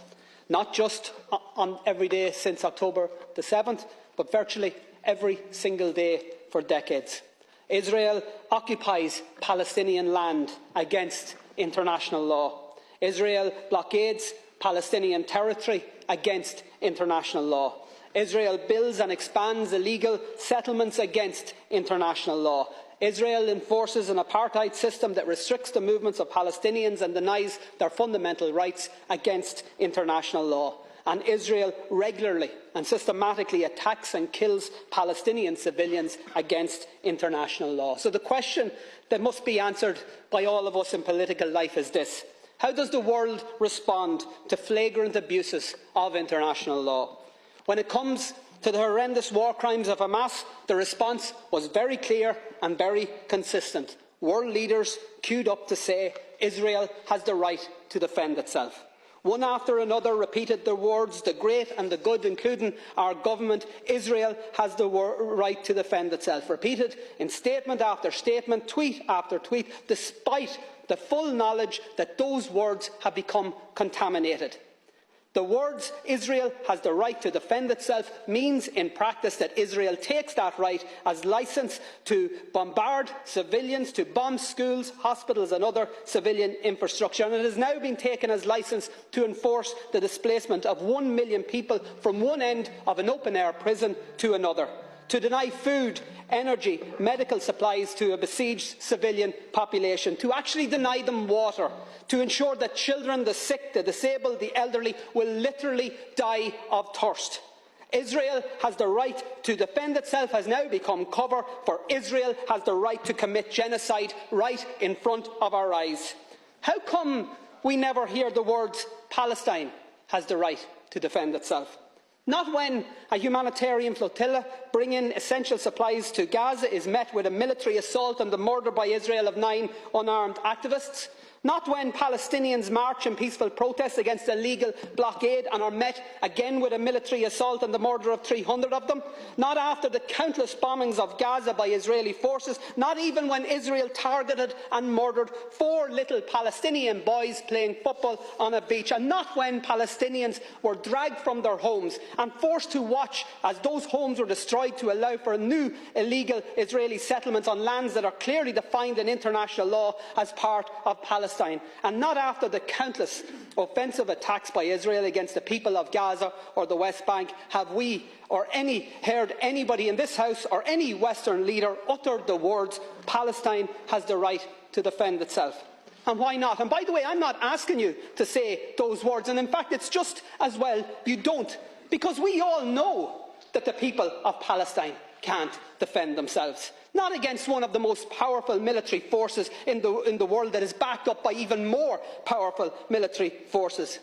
not just on every day since October the 7th, but virtually every single day for decades. Israel occupies Palestinian land against international law. Israel blockades Palestinian territory against international law. Israel builds and expands illegal settlements against international law. Israel enforces an apartheid system that restricts the movements of Palestinians and denies their fundamental rights against international law. And Israel regularly and systematically attacks and kills Palestinian civilians against international law. So the question that must be answered by all of us in political life is this. How does the world respond to flagrant abuses of international law? When it comes to the horrendous war crimes of Hamas, the response was very clear and very consistent. World leaders queued up to say Israel has the right to defend itself. One after another repeated the words, the great and the good, including our government, Israel has the right to defend itself. Repeated in statement after statement, tweet after tweet, despite the full knowledge that those words have become contaminated. The words Israel has the right to defend itself means in practice that Israel takes that right as licence to bombard civilians, to bomb schools, hospitals and other civilian infrastructure. And it has now been taken as licence to enforce the displacement of one million people from one end of an open-air prison to another to deny food, energy, medical supplies to a besieged civilian population, to actually deny them water, to ensure that children, the sick, the disabled, the elderly will literally die of thirst. Israel has the right to defend itself has now become cover for Israel has the right to commit genocide right in front of our eyes. How come we never hear the words Palestine has the right to defend itself? Not when a humanitarian flotilla bringing essential supplies to Gaza is met with a military assault and the murder by Israel of nine unarmed activists. Not when Palestinians march in peaceful protest against illegal blockade and are met again with a military assault and the murder of 300 of them. Not after the countless bombings of Gaza by Israeli forces. Not even when Israel targeted and murdered four little Palestinian boys playing football on a beach. And not when Palestinians were dragged from their homes and forced to watch as those homes were destroyed to allow for new illegal Israeli settlements on lands that are clearly defined in international law as part of Palestine, and not after the countless offensive attacks by Israel against the people of Gaza or the West Bank have we or any heard anybody in this House or any Western leader utter the words Palestine has the right to defend itself. And why not? And by the way, I'm not asking you to say those words. And in fact, it's just as well you don't. Because we all know that the people of Palestine can't defend themselves. Not against one of the most powerful military forces in the, in the world that is backed up by even more powerful military forces.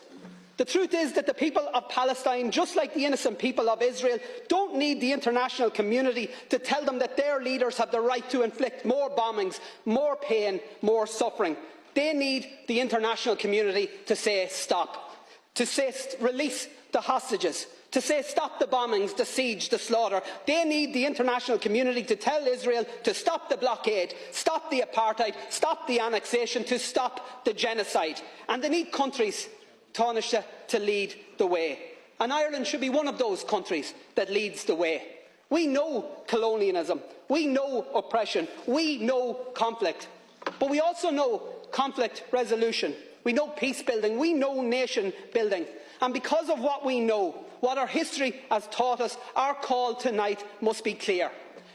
The truth is that the people of Palestine, just like the innocent people of Israel, don't need the international community to tell them that their leaders have the right to inflict more bombings, more pain, more suffering. They need the international community to say stop, to say release the hostages, to say stop the bombings, the siege, the slaughter. They need the international community to tell Israel to stop the blockade, stop the apartheid, stop the annexation, to stop the genocide. And they need countries, Taoiseach, to lead the way. And Ireland should be one of those countries that leads the way. We know colonialism, we know oppression, we know conflict. But we also know conflict resolution. We know peace building, we know nation building. And because of what we know, what our history has taught us, our call tonight must be clear.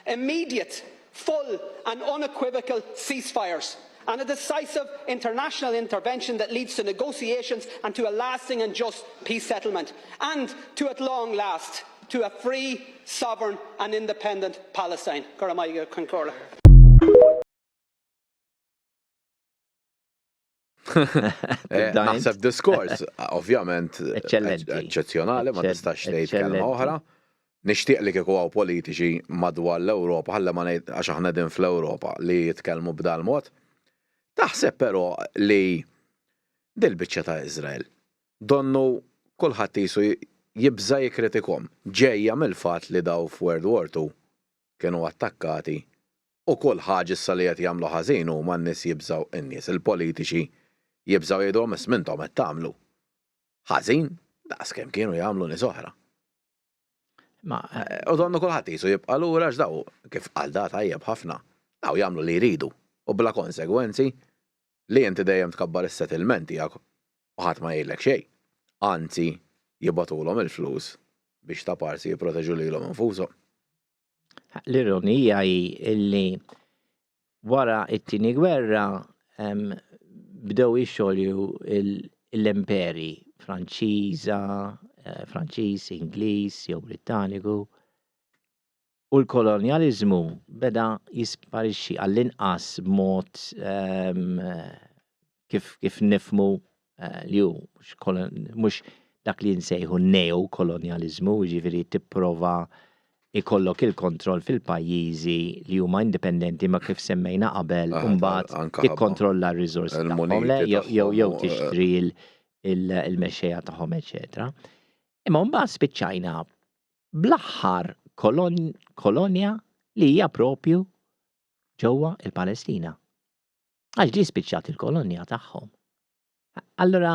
Immediate, full and unequivocal ceasefires and a decisive international intervention that leads to negotiations and to a lasting and just peace settlement, and to, at long last, to a free, sovereign and independent Palestine. Eh, naħseb diskors, ovvjament, eċċezzjonali, ma tistax tgħid kelma oħra. Nixtieq li kieku hawn politiċi madwar l-Ewropa, ħalli ma ngħid għax aħna din fl-Ewropa li jitkellmu b'dal mod. Taħseb però li dil-biċċa ta' Izrael donnu kulħadd qisu jibża' jikkritikhom ġejja mill-fatt li daw f'World War II kienu attakkati U kull ħaġa issa li qed jagħmlu ħażin huma n-nies jibżgħu in-nies, il-politiċi jibżgħu jgħidulhom isma' intom qed tagħmlu ħażin daqs kemm kienu jagħmlu nies oħra. Ma U donnu kulħadd qisu jibqa' lura għax daw kif qal da tajjeb ħafna, daw jagħmlu li jridu u bla konsegwenzi li inti dejjem tkabbar is-settlement tiegħek u ħadd ma jgħidlek xejn. Anzi jibgħatulhom il-flus biex ta' parsi jipproteġu lilhom infushom. L-ironija hi illi wara it-tieni gwerra bdew jixxolju l-imperi Franċiża, eh, Franċiż, Ingliż jew Brittaniku. U l-kolonjaliżmu beda jisparixxi għall-inqas b'mod kif, kif nifmu eh, li hu mhux dak li nsejħu neo-kolonjaliżmu, jiġifieri tipprova ikollok il-kontroll fil-pajjiżi li huma indipendenti ma kif semmejna qabel u mbagħad tikkontrolla r-riżorsi tagħhom jew jew eh. tixtri il-mexxejja tagħhom, eċetera. Imma mbagħad spiċċajna bl-aħħar kolonja li hija propju ġewwa il-Palestina. Għax di spiċċat il-kolonja tagħhom. Allura,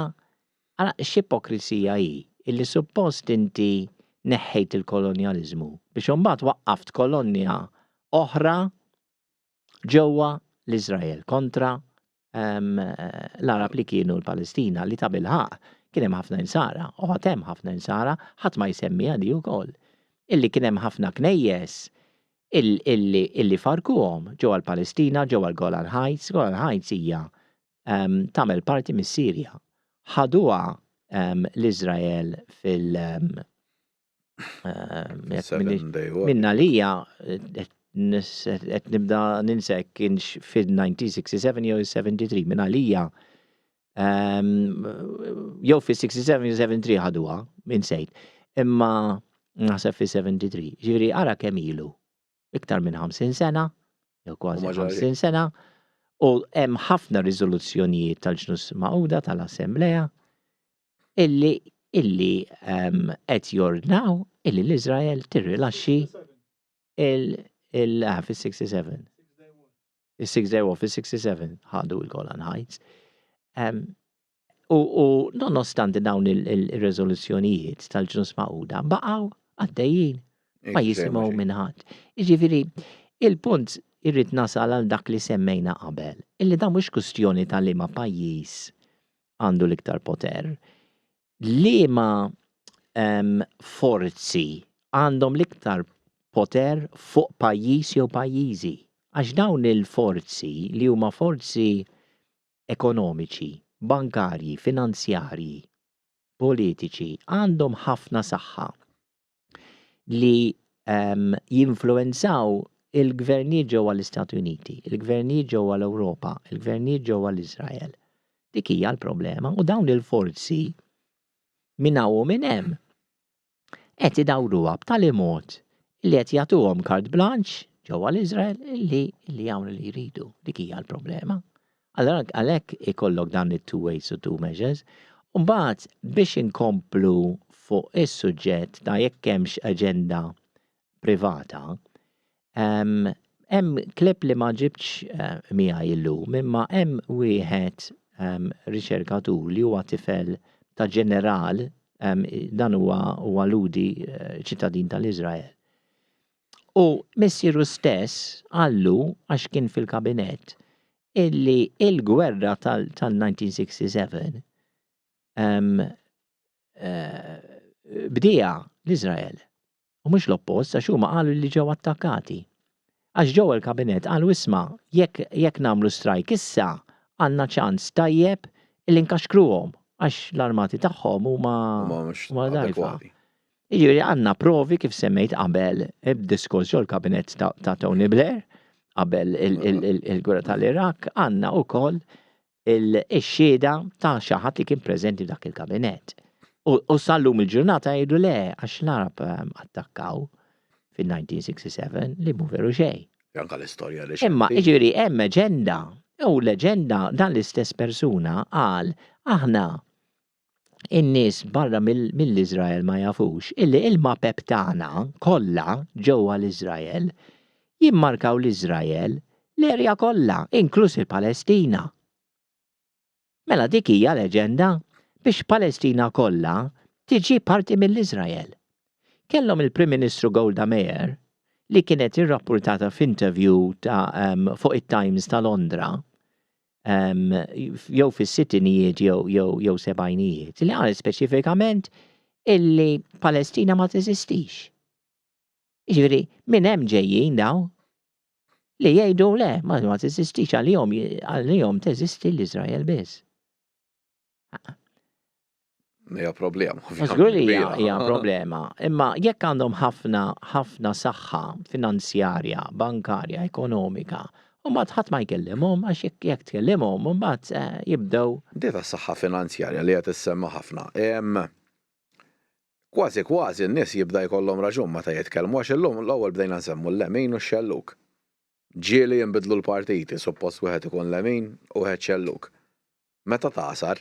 ara x'ipokrisija hi illi suppost inti neħħejt il-kolonjaliżmu biex imbagħad waqqaft kolonja oħra ġewwa l-Iżrael kontra ehm, l-Arab li kienu l-Palestina li ta' bilħaq kien hemm ħafna insara u għad hemm ħafna insara ħadd ma jsemmiha di wkoll. Illi kien hemm ħafna knejjes illi farkuhom ġewwa l-Palestina, ġewwa l-Golan Heights. Golan Heights hija ehm, tagħmel parti mis-Sirja. Ħaduha ehm, l-Iżrael fil- ehm, minna lija qed nibda ninsek kienx fil-1967 jew 73 minna lija jew fis-67 jew 73 ħaduha, insejt. Imma naħseb fis-73. Ġifieri ara kemm ilu. Iktar minn 50 sena, jew kważi 50 sena. U hemm ħafna riżoluzzjonijiet tal-Ġnus Magħquda tal-Assemblea illi illi ehm, qed jordnaw illi l-Iżrael tirrilaxxi il il ah, fis-67. Is-Six Day War fis-67 ħadu il-Golan Heights. Ehm, u, u nonostante dawn il-riżoluzzjonijiet tal-Ġnus Magħquda baqgħu għaddejjin ma jisimgħu minn ħadd. Jiġifieri il-punt irrid nasal għal dak li semmejna qabel, illi dan mhux kwistjoni ta' liema pajjiż għandu l-iktar poter, liema um, forzi għandhom l-iktar poter fuq pajjiż jew pajjiżi. Għax dawn il-forzi li huma forzi ekonomiċi, bankarji, finanzjarji, politiċi għandhom ħafna saħħa li um, jinfluenzaw il-gvernijiet ġewwa l-Istati Uniti, il-gvernijiet ġewwa l-Ewropa, il-gvernijiet ġewwa l-Iżrael. Dik hija l-problema u dawn il-forzi minn hawn u minn hemm qed idawruha b'tali mod li qed jagħtuhom carte blanche ġewwa l-Iżrael li li jagħmlu li jridu. Dik hija l-problema. Allora għalhekk ikollok dan it-two ways u two measures. Mbagħad biex inkomplu fuq is-suġġett ta' jekk hemmx aġenda privata, hemm clip li ma ġibtx eh, miegħi illum, imma hemm wieħed riċerkatur li huwa tifel ta' ġeneral, dan huwa huwa Ludi eh, ċittadin tal-Iżrael. U missieru stess qallu għax kien fil-kabinett illi il-gwerra tal-1967 eh, bdieha l-Iżrael. U mhux l-oppost għax huma qalu li ġew attakkati. Għax ġewwa l-kabinett qalu isma' jekk jekk nagħmlu strajk issa għandna ċans tajjeb illi nkaxkruhom għax l-armati tagħhom huma huma dgħajfa. Jiġifieri għandna provi kif semmejt qabel b'diskors ġol-kabinett ta' Tony Blair qabel il-gwerra tal-Iraq għandna wkoll ix-xhieda ta' xi ħadd li kien preżenti f'dak il-kabinett. U sal-lum il-ġurnata jgħidu le għax l-Arab ehm, attakkaw fil-1967 li mhu veru xejn. Anka l-istorja li Imma jiġifieri hemm aġenda u l-aġenda dan l-istess persuna qal aħna in-nies barra mill-Iżrael ma jafux illi il-mapep tagħna kollha ġewwa l-Iżrael jimmarkaw l-Iżrael l-erja kollha, inkluż il-Palestina. Mela dik hija l-aġenda biex Palestina kollha tiġi parti mill-Iżrael. Kellhom il-Prim Ministru Golda Meir li kienet irrappurtata f'interview ta' um, fuq it-Times ta' Londra jew fis-sittinijiet jew sebgħinijiet, li qalet speċifikament illi Palestina ma teżistix. Jiġifieri minn hemm ġejjin daw li jgħidu le, ma teżistix għalihom għalihom teżisti l-Iżrael biss. Hija problema. Żgur li hija problema. Imma jekk għandhom ħafna ħafna saħħa finanzjarja, bankarja, ekonomika, u mbagħad ħadd ma jkellimhom għax jekk jekk tkellimhom mbagħad eh, jibdew. Di tas-saħħa finanzjarja li qed issemma ħafna. Kważi kważi n-nies jibda jkollhom raġun meta jitkellmu għax illum l-ewwel bdejna nsemmu l-lemin u x-xellug. Ġieli jinbidlu l-partiti, suppost wieħed ikun lemin u wieħed xellug. Meta tagħsar,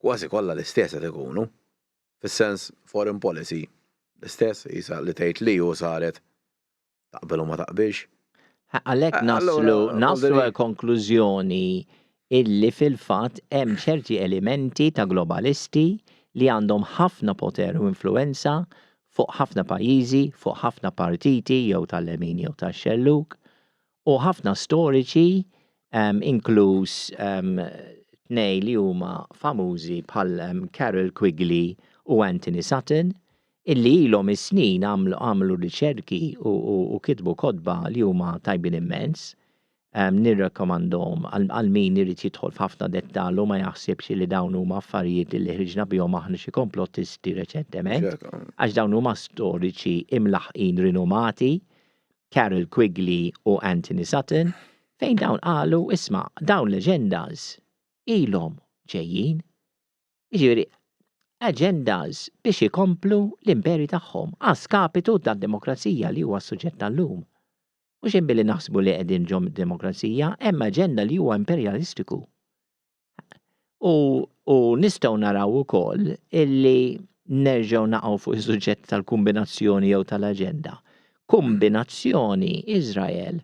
kważi kollha l-istess qed ikunu. Fis-sens foreign policy, l-istess qisha li tgħid li hu saret taqbel u ma taqbilx. Għalhekk eh, naslu naslu għal konklużjoni illi fil-fatt hemm ċerti elementi ta' globalisti li għandhom ħafna poter u influenza fuq ħafna pajjiżi, fuq ħafna partiti jew tal-lemin jew tax-xellug, u ħafna storiċi, inkluż tnej li huma famużi bħal Carol Quigley u Anthony Sutton, illi ilhom is-snin għamlu riċerki u kitbu kotba li huma tajbin immens. Nirrakkomandhom għal min irid jidħol f'ħafna dettall u ma jaħsibx li dawn huma affarijiet li ħriġna bihom aħna xi komplottisti reċentement, għax dawn huma storiċi imlaħħqin rinomati Carol Quigley u Anthony Sutton, fejn dawn qalu isma' dawn l-agendas ilhom ġejjin. Jiġifieri agendas biex ikomplu l-imperi tagħhom a skapitu tad-demokrazija li huwa s-suġġett tal-lum. Mhux billi naħsbu li qegħdin ġo demokrazija, hemm aġenda li huwa imperjalistiku. U, u nistgħu naraw ukoll illi nerġgħu naqgħu fuq is-suġġett tal-kombinazzjoni jew tal-aġenda. Kombinazzjoni Izrael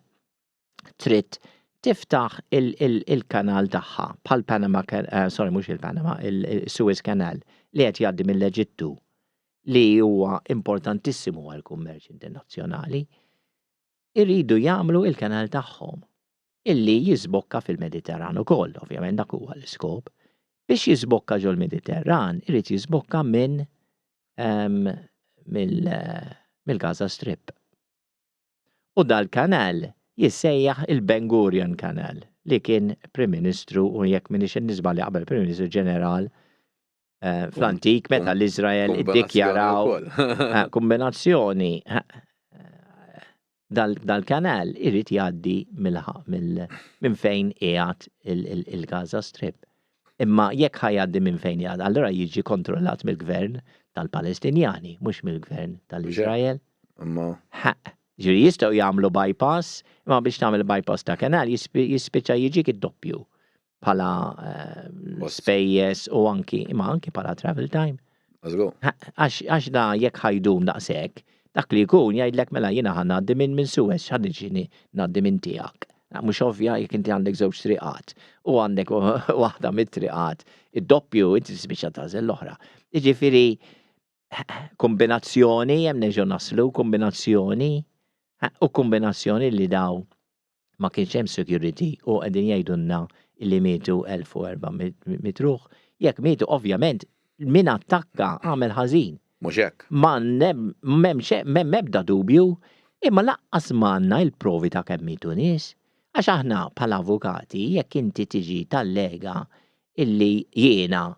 trid tiftaħ il-kanal tagħha bħal Panama, eh, sorry mhux il-Panama, il-Suez Canal li qed jgħaddi mill-Eġittu li huwa importantissimu għall-kummerċ internazzjonali, iridu jagħmlu il-kanal tagħhom illi jiżbokka fil-Mediterran ukoll, ovvjament dak huwa l-iskop. Biex jiżbokka ġol-Mediterran, irid jiżbokka minn um, mill-Gaza Strip. U dal-kanal jissejjaħ il-Ben Gurion Canal li kien Prim Ministru u jekk minix nisba li qabel Prim Ministru Ġeneral eh, fl-antik meta l-Izrael iddikjaraw eh, kombinazzjoni eh, dal-kanal irid jgħaddi minn fejn qiegħed il-Gaza Strip. Imma jekk ħa jgħaddi minn fejn jgħaddi, allura jiġi kontrollat mill-gvern tal-Palestinjani, mhux mill-gvern tal-Izrael. Imma. Ġifieri jistgħu jagħmlu bypass, imma biex tagħmel bypass ta' kanal jispiċċa jiġik id-doppju bħala eh, spejjeż u anki imma anki bħala travel time. Għax da jekk ħa jdum daqshekk, dak li jkun jgħidlek mela jiena ħa ngħaddi minn minn Suez, ħa niġi ngħaddi minn tiegħek. Mhux ovvja jekk inti għandek żewġ triqat u għandek waħda mit-triqat id-doppju inti tispiċċa tagħżel l-oħra. Jiġifieri kombinazzjoni, hemm nerġgħu naslu, kombinazzjoni u kombinazzjoni li daw ma kienx hemm security u qegħdin jgħidulna li mietu 1400 ruħ. Jekk mietu ovvjament min attakka għamel ħażin. Mhux hekk. Ma m'hemmx m'hemm ebda dubju, imma lanqas m'għandna il-provi ta' kemm mietu nies. Għax aħna bħala avukati jekk inti tiġi tallega illi jiena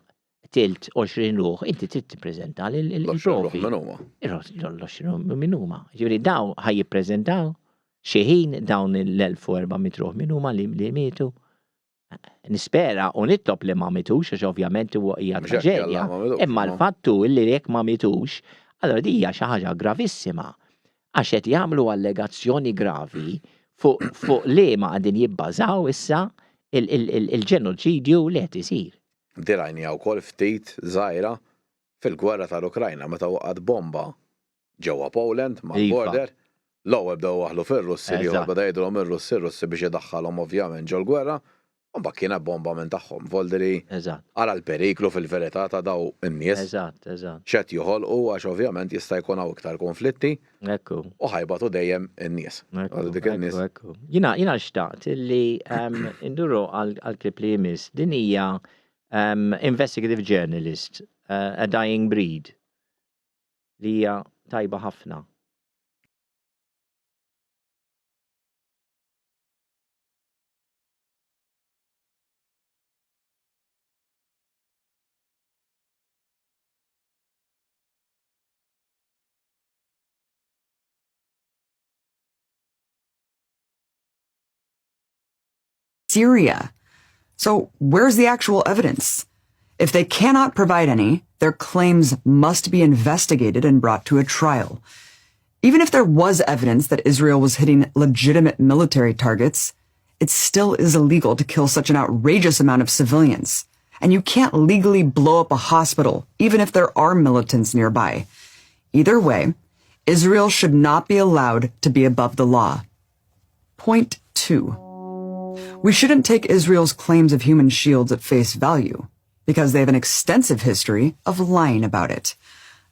qtilt 20 ruħ, inti trid tippreżenta l-provi. Min huma? L-20 min huma. Ġifieri daw ħaj jippreżentaw xi ħin dawn l-1400 ruħ min huma li mietu. Nispera u nitlob li ma mitux, għax ovvjament huwa hija traġedja. Imma l-fattu li jekk ma mitux, allora di hija xi ħaġa gravissima. Għax qed jagħmlu allegazzjoni gravi fuq fuq li ma qegħdin jibbażaw issa il-ġenoċidju li qed isir. Di rajniha wkoll ftit żgħira fil-gwerra tal-Ukrajna meta waqgħet bomba ġewwa Poland mal-border. L-ewwel bdew iwaħħlu fir-Russi, l-ieħor beda jgħidilhom ir-Russi, ir-Russi biex idaħħalhom ovvjament ġol-gwerra, u mbagħad kienet bomba minn tagħhom. Voldiri ara l-periklu fil-verità ta' daw in-nies. X'qed joħolqu għax ovvjament jista' jkun hawn iktar konflitti. U ħa jbatu dejjem in-nies. Dik in-nies. Jiena jiena xtaqt li nduru għall-clip li jmiss. Din hija investigative journalist, A Dying Breed, li hija tajba ħafna. Syria. So where's the actual evidence? If they cannot provide any, their claims must be investigated and brought to a trial. Even if there was evidence that Israel was hitting legitimate military targets, it still is illegal to kill such an outrageous amount of civilians. And you can't legally blow up a hospital, even if there are militants nearby. Either way, Israel should not be allowed to be above the law. Point 2. We shouldn't take Israel's claims of human shields at face value, because they have an extensive history of lying about it.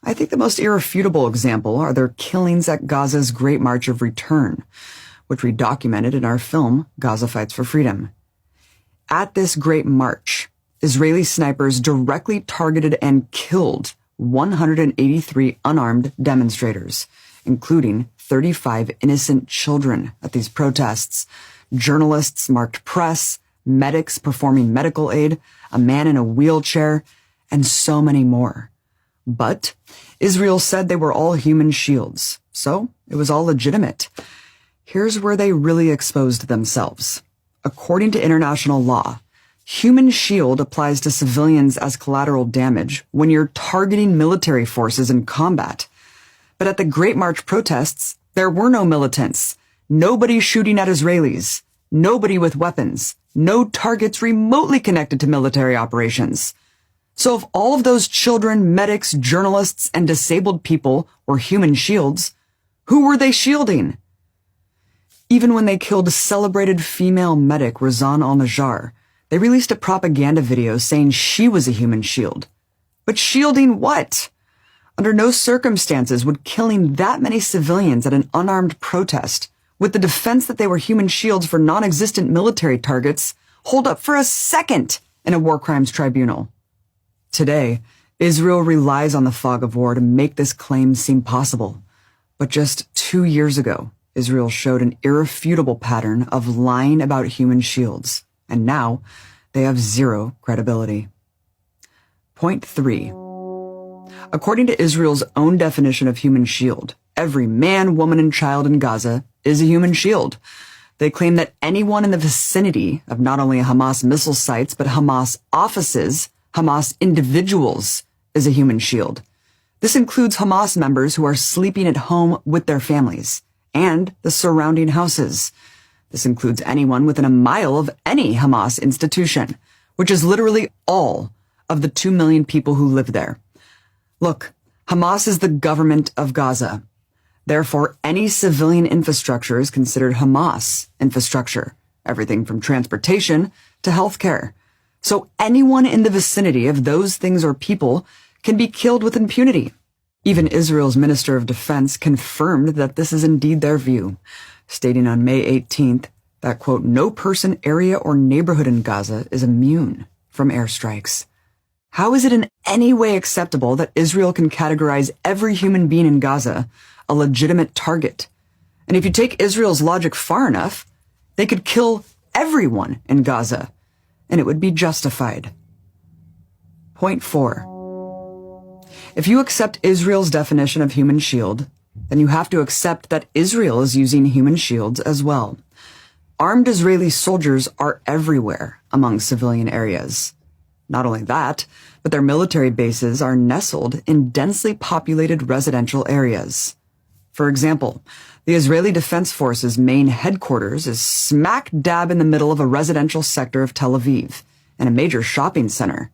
I think the most irrefutable example are their killings at Gaza's Great March of Return, which we documented in our film, Gaza Fights for Freedom. At this Great March, Israeli snipers directly targeted and killed 183 unarmed demonstrators, including 35 innocent children at these protests. Journalists marked press, medics performing medical aid, a man in a wheelchair, and so many more. But Israel said they were all human shields, so it was all legitimate. Here's where they really exposed themselves. According to international law, human shield applies to civilians as collateral damage when you're targeting military forces in combat. But at the Great March protests, there were no militants. Nobody shooting at Israelis. Nobody with weapons. No targets remotely connected to military operations. So if all of those children, medics, journalists, and disabled people were human shields, who were they shielding? Even when they killed celebrated female medic Razan al-Najjar, they released a propaganda video saying she was a human shield. But shielding what? Under no circumstances would killing that many civilians at an unarmed protest, with the defense that they were human shields for non-existent military targets, hold up for a second in a war crimes tribunal. Today, Israel relies on the fog of war to make this claim seem possible. But just 2 years ago, Israel showed an irrefutable pattern of lying about human shields, and now they have zero credibility. Point 3. According to Israel's own definition of human shield, every man, woman, and child in Gaza is a human shield. They claim that anyone in the vicinity of not only Hamas missile sites, but Hamas offices, Hamas individuals, is a human shield. This includes Hamas members who are sleeping at home with their families and the surrounding houses. This includes anyone within a mile of any Hamas institution, which is literally all of the 2 million people who live there. Look, Hamas is the government of Gaza. Therefore, any civilian infrastructure is considered Hamas infrastructure, everything from transportation to healthcare. So anyone in the vicinity of those things or people can be killed with impunity. Even Israel's Minister of Defense confirmed that this is indeed their view, stating on May 18th that, quote, no person, area, or neighborhood in Gaza is immune from airstrikes. How is it in any way acceptable that Israel can categorize every human being in Gaza a legitimate target? And if you take Israel's logic far enough, they could kill everyone in Gaza, and it would be justified. Point 4. If you accept Israel's definition of human shield, then you have to accept that Israel is using human shields as well. Armed Israeli soldiers are everywhere among civilian areas. Not only that, but their military bases are nestled in densely populated residential areas. For example, the Israeli Defense Forces' main headquarters is smack dab in the middle of a residential sector of Tel Aviv and a major shopping center.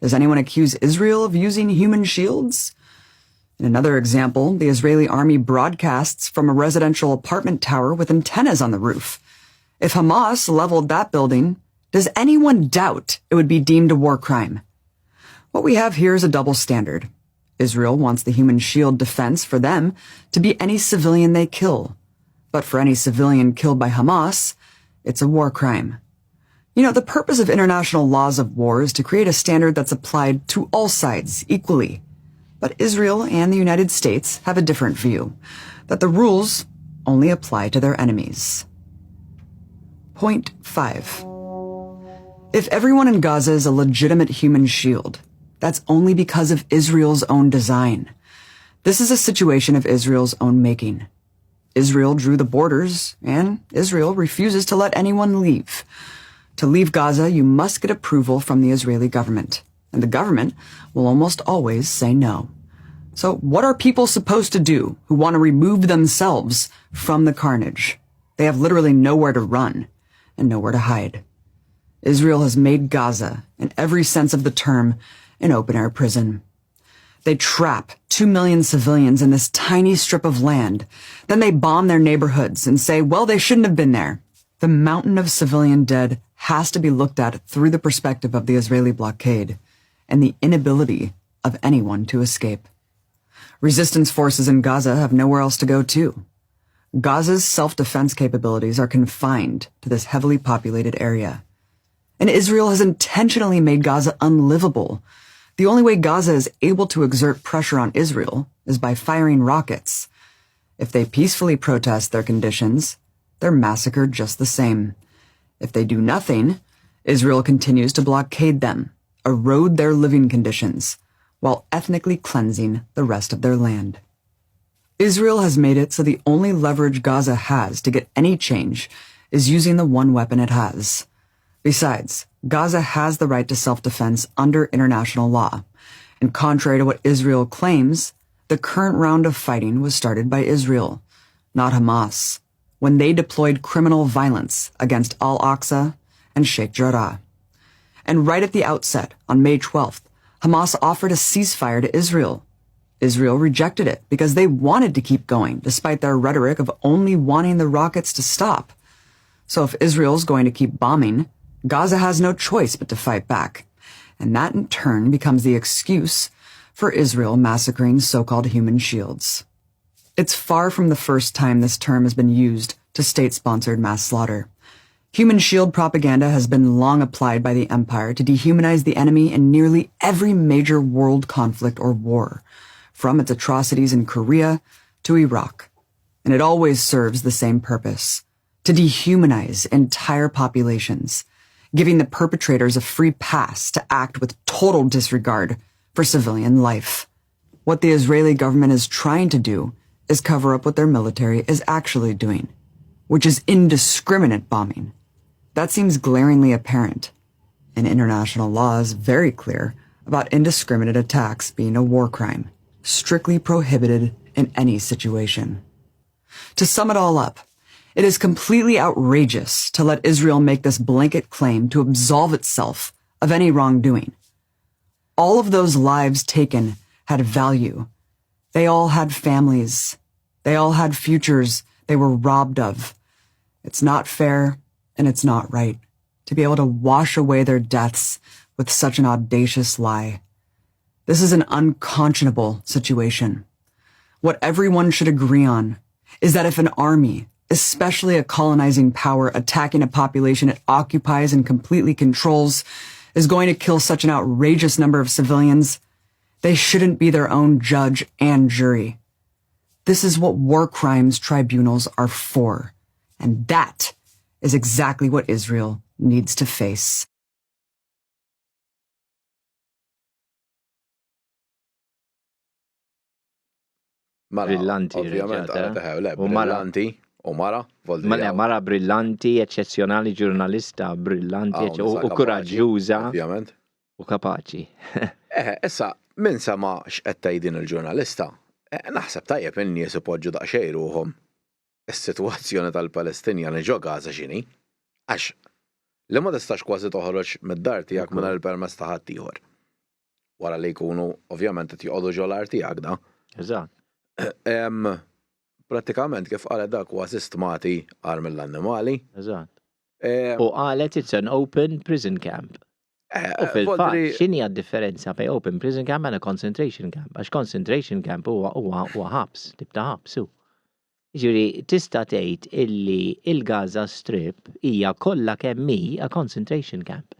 Does anyone accuse Israel of using human shields? In another example, the Israeli army broadcasts from a residential apartment tower with antennas on the roof. If Hamas leveled that building, does anyone doubt it would be deemed a war crime? What we have here is a double standard. Israel wants the human shield defense for them to be any civilian they kill. But for any civilian killed by Hamas, it's a war crime. You know, the purpose of international laws of war is to create a standard that's applied to all sides equally. But Israel and the United States have a different view, that the rules only apply to their enemies. Point 5. If everyone in Gaza is a legitimate human shield, that's only because of Israel's own design. This is a situation of Israel's own making. Israel drew the borders, and Israel refuses to let anyone leave. To leave Gaza, you must get approval from the Israeli government, and the government will almost always say no. So what are people supposed to do who want to remove themselves from the carnage? They have literally nowhere to run and nowhere to hide. Israel has made Gaza, in every sense of the term, an open-air prison. They trap 2 million civilians in this tiny strip of land. Then they bomb their neighborhoods and say, well, they shouldn't have been there. The mountain of civilian dead has to be looked at through the perspective of the Israeli blockade and the inability of anyone to escape. Resistance forces in Gaza have nowhere else to go to. Gaza's self-defense capabilities are confined to this heavily populated area. And Israel has intentionally made Gaza unlivable. The only way Gaza is able to exert pressure on Israel is by firing rockets. If they peacefully protest their conditions, they're massacred just the same. If they do nothing, Israel continues to blockade them, erode their living conditions, while ethnically cleansing the rest of their land. Israel has made it so the only leverage Gaza has to get any change is using the one weapon it has. Besides, Gaza has the right to self-defense under international law. And contrary to what Israel claims, the current round of fighting was started by Israel, not Hamas. when they deployed criminal violence against Al-Aqsa and Sheikh Jarrah. And right at the outset, on May 12th, Hamas offered a ceasefire to Israel. Israel rejected it because they wanted to keep going, despite their rhetoric of only wanting the rockets to stop. So if Israel's going to keep bombing, Gaza has no choice but to fight back. And that in turn becomes the excuse for Israel massacring so-called human shields. It's far from the first time this term has been used to state-sponsored mass slaughter. Human shield propaganda has been long applied by the empire to dehumanize the enemy in nearly every major world conflict or war, from its atrocities in Korea to Iraq. And it always serves the same purpose, to dehumanize entire populations, giving the perpetrators a free pass to act with total disregard for civilian life. What the Israeli government is trying to do is cover up what their military is actually doing, which is indiscriminate bombing. That seems glaringly apparent. And international law is very clear about indiscriminate attacks being a war crime, strictly prohibited in any situation. To sum it all up, it is completely outrageous to let Israel make this blanket claim to absolve itself of any wrongdoing. All of those lives taken had value. They all had families. They all had futures they were robbed of. It's not fair and it's not right to be able to wash away their deaths with such an audacious lie. This is an unconscionable situation. What everyone should agree on is that if an army, especially a colonizing power attacking a population it occupies and completely controls, is going to kill such an outrageous number of civilians, they shouldn't be their own judge and jury. This is what war crimes tribunals are for. And that is exactly what Israel needs to face. Mara, Brillanti, ovvjament, reġata. qalet eħe, le, U mara. brillanti, u mara, voldi Mela, mara brillanti, eċċezzjonali, ġurnalista brillanti, Ah, u kuraġġjuża Ovvjament. u kapaċi. Eħe, issa, min sema x'qed tgħid din il-ġurnalista, naħseb tajjeb in-nies ipoġġu daqsxejn ruħhom is-sitwazzjoni tal-Palestinjani ġo Gaza x'inhi. Għax li ma tistax kważi toħroġ mid-dar tiegħek mingħajr il-permess ta' ħaddieħor. Wara li jkunu ovvjament qed joqogħdu ġo l-art tiegħek da. Eżatt. Prattikament kif qalet dak kważi stmati agħar mill-annimali. Eżatt. U qalet it's an open prison camp. U fil-fatt, x'inhi d-differenza bejn open prison camp and a concentration camp? Għax concentration camp huwa huwa huwa ħabs, tip ta' ħabs hu. Jiġifieri tista' tgħid illi il-Gaza Strip hija kollha kemm hi a concentration camp.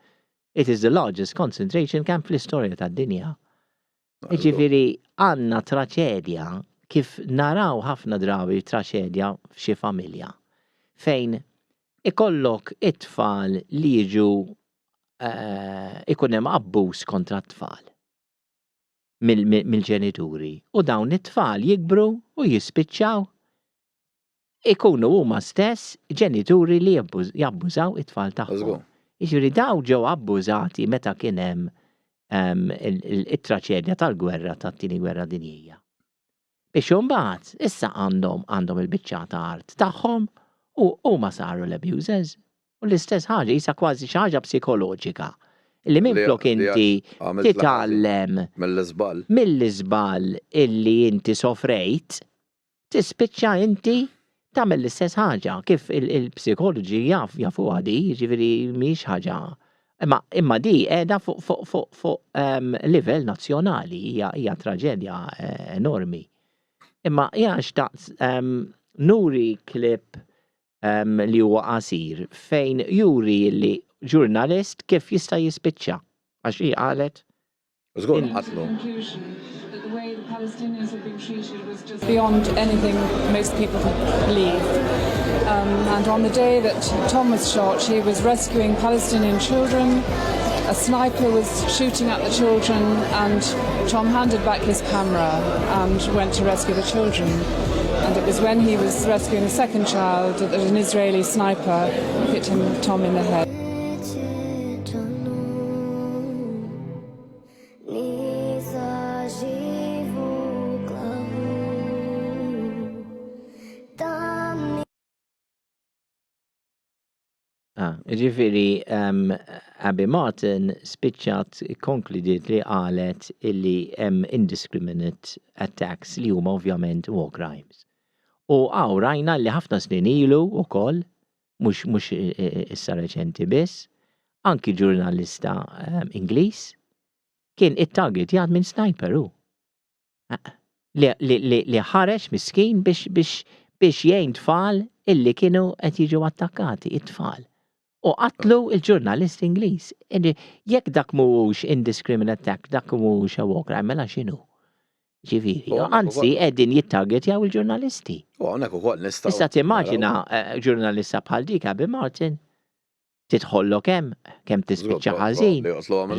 It is the largest concentration camp fl-istorja tad-dinja. Jiġifieri għandna traċedja kif naraw ħafna drabi traċedja f'xi familja fejn ikollok it-tfal li jiġu ikun hemm abbuż kontra t-tfal mill-ġenituri u dawn it-tfal jikbru u jispiċċaw ikunu huma stess ġenituri li jabbużaw it-tfal tagħhom. Jiġifieri daw ġew abbużati meta kien hemm it-traċedja tal-gwerra tat-tieni gwerra dinjija. Biex imbagħad issa għandhom għandhom il-biċċa ta' art tagħhom u huma saru l-abusers. U l-istess ħaġa jisa kważi xi ħaġa psikoloġika. Li minflok inti titgħallem mill-iżball. Mill-iżball illi inti sofrejt, tispiċċa inti tagħmel l-istess ħaġa kif il-psikoloġi jaf jafu di, jiġifieri mhix ħaġa. Imma imma di qiegħda fuq fuq fuq fuq livell nazzjonali hija hija traġedja enormi. Imma jiena xtaqt nuri clip li huwa qasir fejn juri li ġurnalist kif jista' jispiċċa. Għax hi qalet Żgur qatlu. That the way the Palestinians have been treated was just beyond anything most people could believe. And on the day that Tom was shot, he was rescuing Palestinian children. A sniper was shooting at the children, and Tom handed back his camera and went to rescue the children. And it was when he was rescuing the second child that an Israeli sniper hit him, Tom, in the head. Ni za živu glavu. Tam Ġifieri Abby Martin spiċċat ikkonkludiet li qalet illi hemm indiscriminate attacks li huma ovvjament war crimes. U hawn rajna li ħafna snin ilu wkoll, mhux mhux issa reċenti biss, anki ġurnalista Ingliż kien ittargetjat minn sniper hu. Li ħareġ miskin biex biex biex jgħin tfal illi kienu qed jiġu attakkati, it-tfal. U qatlu il-ġurnalist Ingliż. Jekk dak mhuwiex indiscriminate attack, dak mhuwiex a war crime, mela x'inhu? Ġifieri, anzi qegħdin jittargetjaw il-ġurnalisti. U hawnhekk ukoll nistgħu. Issa timmaġina eh, ġurnalista bħal dik Abby Martin tidħollok hemm kemm tispiċċa ħażin.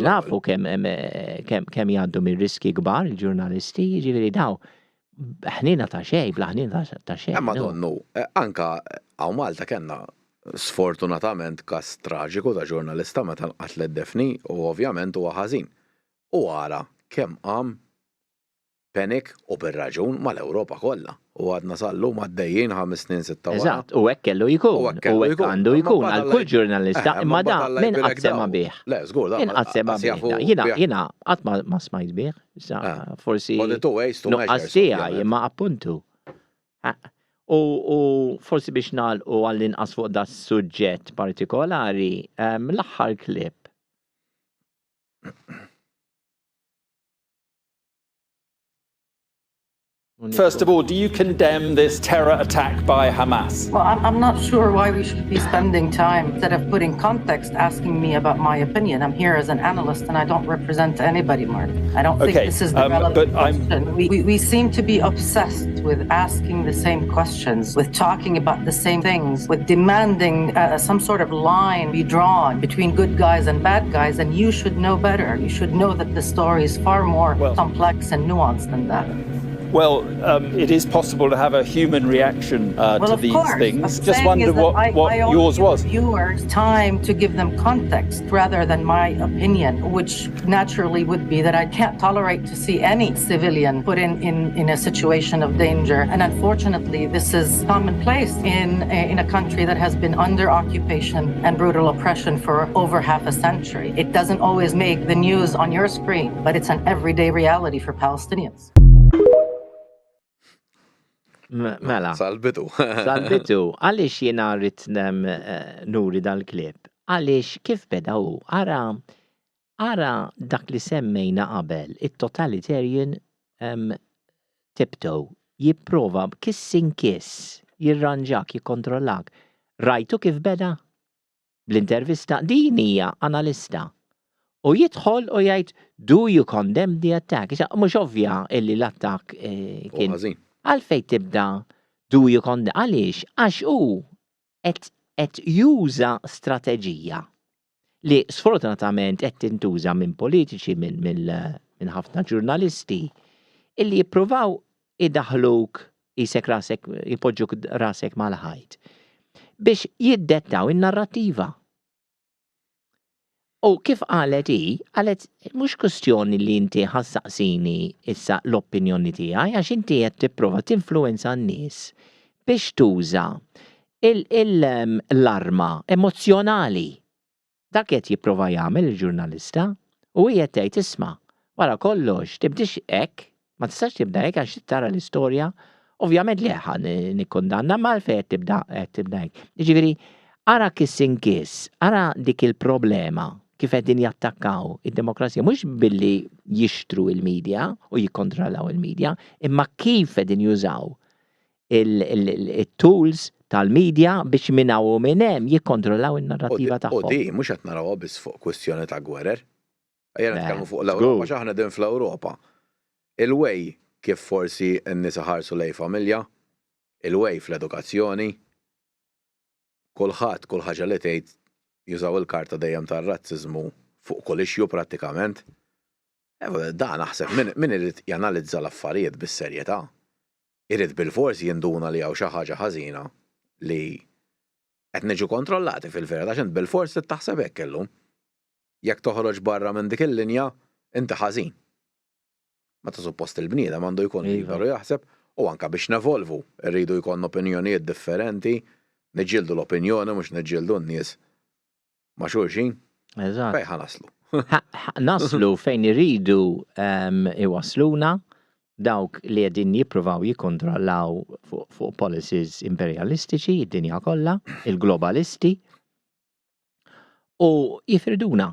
Nafu kemm kemm jgħaddu minn riski kbar il-ġurnalisti, jiġifieri daw ħnina ta' xejn, bla ħnina ta' xejn. Imma donnu, eh, anka hawn Malta kellna sfortunatament każ traġiku ta' ġurnalista meta nqatlet Daphne u ovvjament huwa ħażin. U ara kemm qam panic u bir-raġun mal-Ewropa kollha. U għadna sal-lum għaddejjin ħames snin sitta wara. Eżatt, u hekk kellu jkun. U hekk għandu jkun għal kull ġurnalista, imma da min qatt sema' bih. Le, żgur, da. Min qatt sema' bih. Jiena jiena qatt ma smajt bih. Forsi nuqqas tiegħi imma appuntu. U forsi biex nagħlqu għall-inqas fuq da suġġett partikolari, l-aħħar clip. First of all, do you condemn this terror attack by Hamas? Well, I'm, I'm not sure why we should be spending time, instead of putting context, asking me about my opinion. I'm here as an analyst and I don't represent anybody, Mark. I don't think this is the relevant question. We, we, we seem to be obsessed with asking the same questions, with talking about the same things, with demanding uh, some sort of line be drawn between good guys and bad guys, and you should know better. You should know that the story is far more well, complex and nuanced than that. Well, um, it is possible to have a human reaction uh, well, to these course. things. I'm Just wonder what, I, what I yours was. Viewers time to give them context rather than my opinion, which naturally would be that I can't tolerate to see any civilian put in, in, in a situation of danger. And unfortunately, this is commonplace in a, in a country that has been under occupation and brutal oppression for over half a century. It doesn't always make the news on your screen, but it's an everyday reality for Palestinians. Mela. Sal-bidu. Sal-bidu. Għaliex jiena rrid eh, nuri dal-klib? Għaliex kif beda hu? Ara, ara dak li semmejna qabel, it-totalitarian um, tiptoe, jipprova kiss in kiss, jirranġak, jikkontrollak. Rajtu kif beda? Bl-intervista din hija analista. U jidħol u jgħid do you condemn the attack? Issa mhux ovvja illi l-attakk eh, kien. Għalfejn tibda do you condemn? Għaliex? Għax hu qed juża strateġija li sfortunatament qed tintuża minn politiċi minn ħafna ġurnalisti illi jippruvaw idaħħluk qisek rasek, jpoġġuk rasek mal-ħajt biex jiddettaw in-narrattiva. U kif qalet hi, qalet mhux kwestjoni li inti ħassaqsini issa l-opinjoni tiegħi għax inti qed tipprova tinfluwenza n-nies biex tuża l-arma emozzjonali. Dak qed jipprova jagħmel il-ġurnalista u hi qed tgħid isma' wara kollox tibdiex hekk, ma tistax tibda hekk għax tara l-istorja, ovvjament li ħa nikkundanna imma għalfejn qed tibda qed tibda hekk. Jiġifieri ara kiss in kiss, ara dik il-problema kif qegħdin jattakkaw id-demokrazija mhux billi jixtru il-media u jikkontrollaw il-media, imma kif qegħdin jużaw il-tools tal-media biex minn hawn u minn hemm jikkontrollaw in-narrattiva tagħhom. U di mhux qed narawha biss fuq kwistjoni ta' gwerer. Ejja nitkellmu fuq l-Ewropa għax aħna qegħdin fl-Ewropa. Il-way kif forsi n-nies iħarsu lejn familja, il-way fl-edukazzjoni, kulħadd kull ħaġa li tgħid jużaw il-karta dejjem tar-razziżmu fuq kull issue prattikament. Da naħseb min irid janalizza l-affarijiet bis-serjetà irid bilfors jinduna li hawn xi ħaġa ħażina li qed niġu kontrollati fil-verità għax int bilfors trid taħseb hekk illum. Jekk toħroġ barra minn dik il-linja, inti ħażin. Meta suppost il-bniedem għandu jkun iva. liberu jaħseb u anka biex nevolvu, irridu jkollna opinjonijiet differenti, niġġieldu l-opinjoni mhux niġġieldu n-nies. ma' xulxin, Eżatt. fejn ħa naslu? Naslu fejn iridu iwassluna dawk li qegħdin jippruvaw jikkontrollaw fuq policies imperjalistiċi id-dinja kollha, il-globalisti, u jifriduna.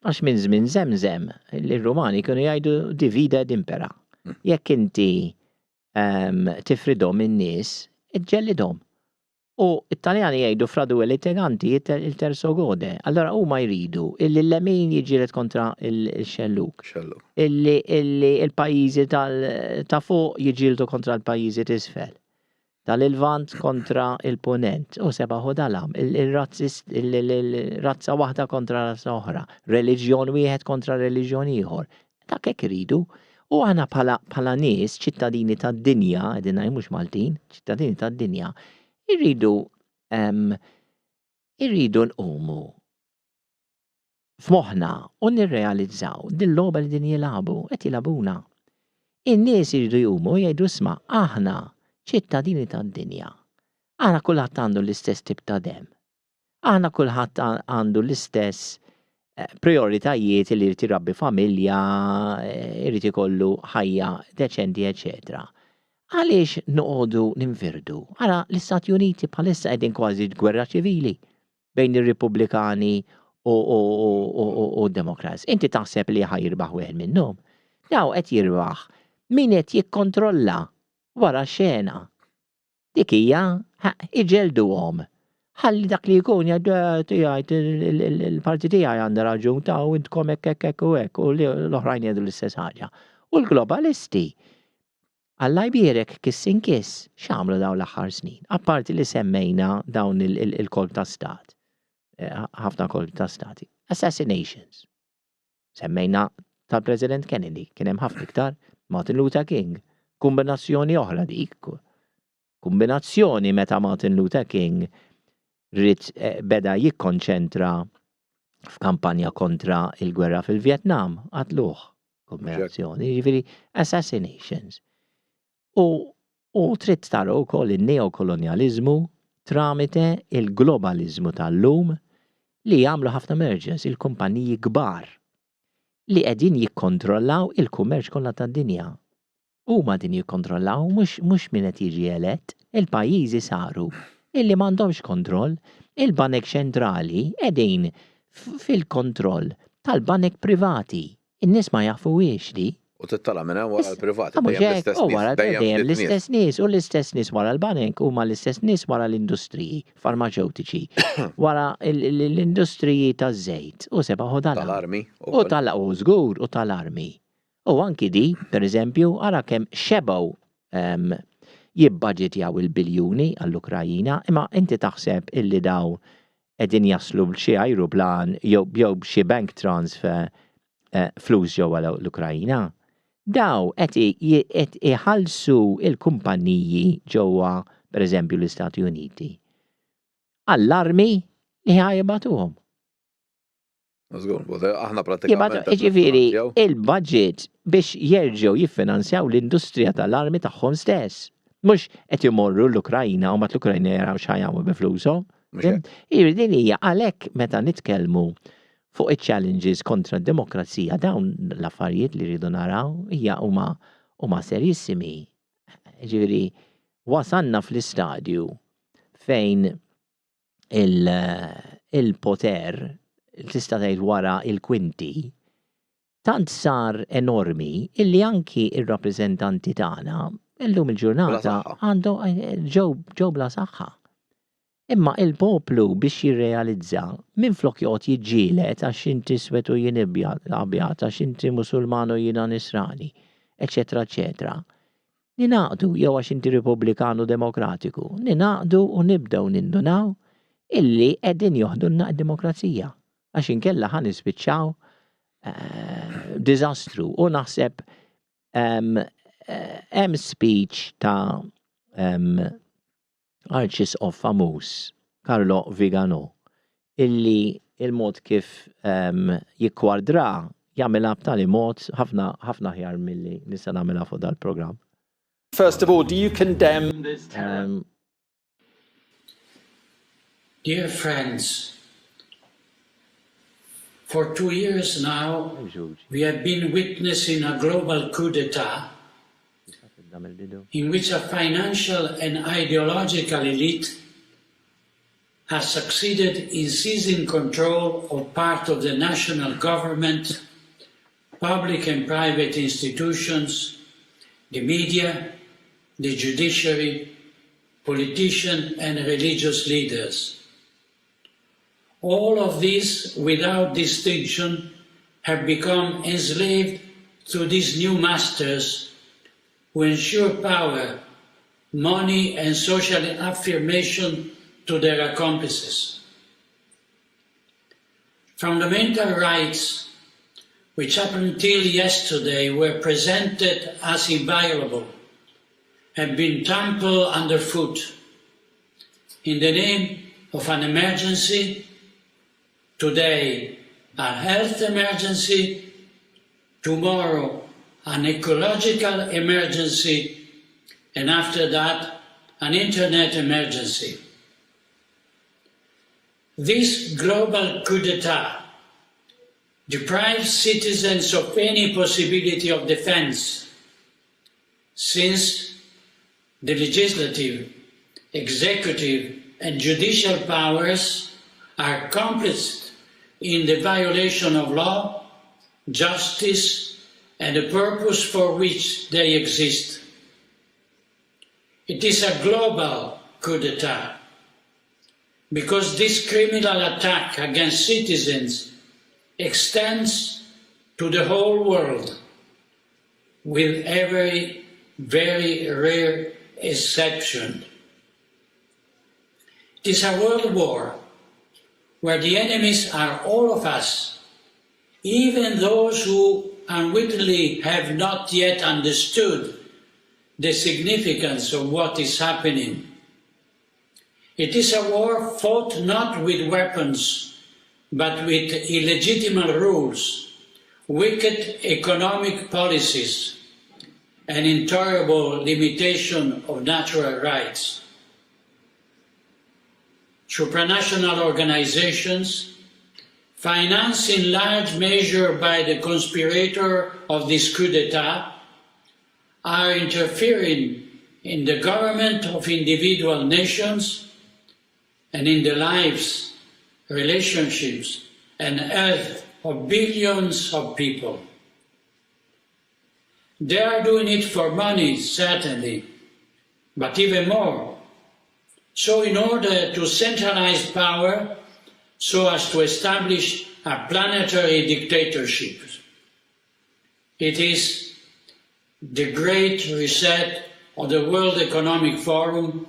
Għax minn żmien żemżem ir-Rumani kienu jgħidu divide ed impera. Jekk inti tifridhom in-nies, iġġellidhom. U t-Taljani jgħidu fra due litiganti il terzo gode. Allora huma jridu illi l-lemin jiġġieled kontra x-xellug. Illi l-pajjiżi ta' fuq jiġġieldu kontra l-pajjiżi t'isfel. Tal-Lvant kontra l-Punent. U sebaħ u dalam. Il-razza waħda kontra razza oħra. Reliġjon wieħed kontra reliġjon ieħor. Dak hekk iridu. U aħna bħala nies, ċittadini tad-dinja, qegħdin ngħid mhux Maltin, ċittadini tad-dinja, irridu irridu nqumu f'moħħna u nirrealizzaw din logħba li din jilagħbu, qed jilagħbuna. In-nies iridu jqumu u jgħidu isma' aħna ċittadini tad-dinja. Aħna kulħadd għandu l-istess tip ta' demm. Aħna kulħadd għandu l-istess eh, prioritajiet li jrid irabbi familja, eh, irid ikollu ħajja deċenti, eċetera. Għaliex noqogħdu ninfirdu? Ara l-Istati Uniti bħalissa qegħdin kważi gwerra ċivili bejn ir-Repubblikani u d-Demokrats. Inti taħseb li ħa jirbaħ wieħed minnhom? Daw qed jirbaħ min qed jikkontrolla wara xena. Dik hija, iġellduhom. Ħalli dak li jkun jgħid eh, tiegħi il-parti tiegħi għandha raġun ta' u intkom hekk hekk hekk u hekk u l-oħrajn jgħidu l-istess ħaġa. U l-globalisti Alla jbierek kiss inkiss x'għamlu dawn l-aħħar snin. Apparti li semmejna dawn il-kolp ta' stat. Eh, ħafna kolp ta' stati. Assassinations. Semmejna tal-President Kennedy, kien hemm ħafna iktar, Martin Luther King, kombinazzjoni oħra dik. Kombinazzjoni meta Martin Luther King rrid eh, beda jikkonċentra f'kampanja kontra il-gwerra fil-Vietnam, qatluh kombinazzjoni, jiġifieri assassinations. U, u trid tara wkoll in-neokolonjaliżmu tramite il-globaliżmu tal-lum li jagħmlu ħafna mergers, il-kumpaniji kbar li qegħdin jikkontrollaw il-kummerċ kollha tad-dinja. Huma qegħdin jikkontrollaw mhux mhux min qed jiġi elett. Il-pajjiżi saru illi m'għandhomx kontroll, il-banek ċentrali qegħdin fil-kontroll tal-banek privati. In-nies ma jafuhiex di. U tittala' minn hemm wara l-privati, dejjem l-istess nies. U wara dejjem l-istess nies, u l-istess nies wara l-banek huma l-istess nies wara l-industriji farmaċewtiċi, wara l-industriji taż-żejt u sebaħ u dalam. Tal-armi. U tal u żgur u tal-armi. U anki di, per eżempju, ara kemm xebgħu jibbaġitjaw il-biljuni għall-Ukrajina, imma inti taħseb illi dawn qegħdin jaslu b'xi ajruplan jew b'xi bank transfer eh, flus ġewwa l-Ukrajina. Daw qed iħallsu il-kumpaniji ġewwa pereżempju l-Istati Uniti għall-armi li ħajbatuhom. Żgur, aħna pratikament. Jiġifieri il-budget biex jerġgħu jiffinanzjaw l-industrija tal-armi tagħhom stess. Mhux qed imorru l-Ukrajna u mat l-Ukrajna jaraw x'ħajamlu bi flushom. Jiġifieri din hija għalhekk meta nitkellmu fuq iċ-challenges kontra d-demokrazija dawn l-affarijiet li rridu naraw hija huma huma serjissimi. Ġifieri wasalna fl-istadju fejn il-poter, tista' tgħid wara il-kwinti, tant sar enormi illi anki ir-rappreżentanti tagħna illum il-ġurnata għandhom ġew bla saħħa. Imma il-poplu biex jirrealizza minflok joqgħod jiġġieled għax inti iswed u jien abjad, għax inti Musulman u jiena Nisrani, eċetera, eċetera. Ningħaqdu jew għax inti Repubblikan u Demokratiku, ningħaqdu u nibdew nindunaw illi qegħdin joħdulna d-demokrazija. Għax inkella ħa nispiċċaw eh, diżastru u naħseb hemm speech ta' arċisqof famuż Carlo Vigano illi il-mod kif um, jikkwadra jagħmilha b'tali mod ħafna ħafna aħjar milli nista' nagħmilha fuq dal-programm. First of all, do you condemn this terror? Dear friends, For 2 years now, we have been witnessing a global coup d'etat in which a financial and ideological elite has succeeded in seizing control of part of the national government, public and private institutions, the media, the judiciary, politicians and religious leaders. All of these, without distinction, have become enslaved to these new masters who ensure power, money and social affirmation to their accomplices. Fundamental rights, which up until yesterday were presented as inviolable, have been trampled underfoot in the name of an emergency, today a health emergency, tomorrow an ecological emergency, and after that an internet emergency. This global coup d'etat deprives citizens of any possibility of defense, since the legislative, executive, and judicial powers are complicit in the violation of law, justice, and the purpose for which they exist. It is a global coup d'etat because this criminal attack against citizens extends to the whole world with every very rare exception. It is a world war where the enemies are all of us, even those who unwittingly have not yet understood the significance of what is happening. It is a war fought not with weapons, but with illegitimate rules, wicked economic policies, and intolerable limitation of natural rights. Supranational organizations, financed in large measure by the conspirator of this coup d'etat, are interfering in the government of individual nations and in the lives, relationships, and health of billions of people. They are doing it for money, certainly, but even more. So in order to centralize power so as to establish a planetary dictatorship. It is the great reset of the World Economic Forum,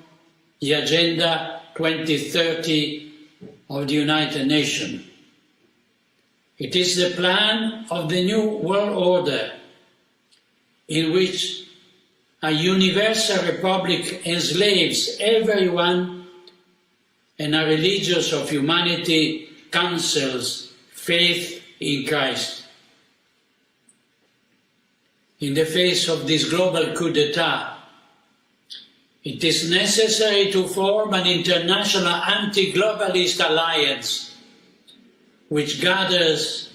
the Agenda 2030 of the United Nations. It is the plan of the new world order in which a universal republic enslaves everyone and a religious of humanity cancels faith in Christ. In the face of this global coup d'etat, it is necessary to form an international anti-globalist alliance which gathers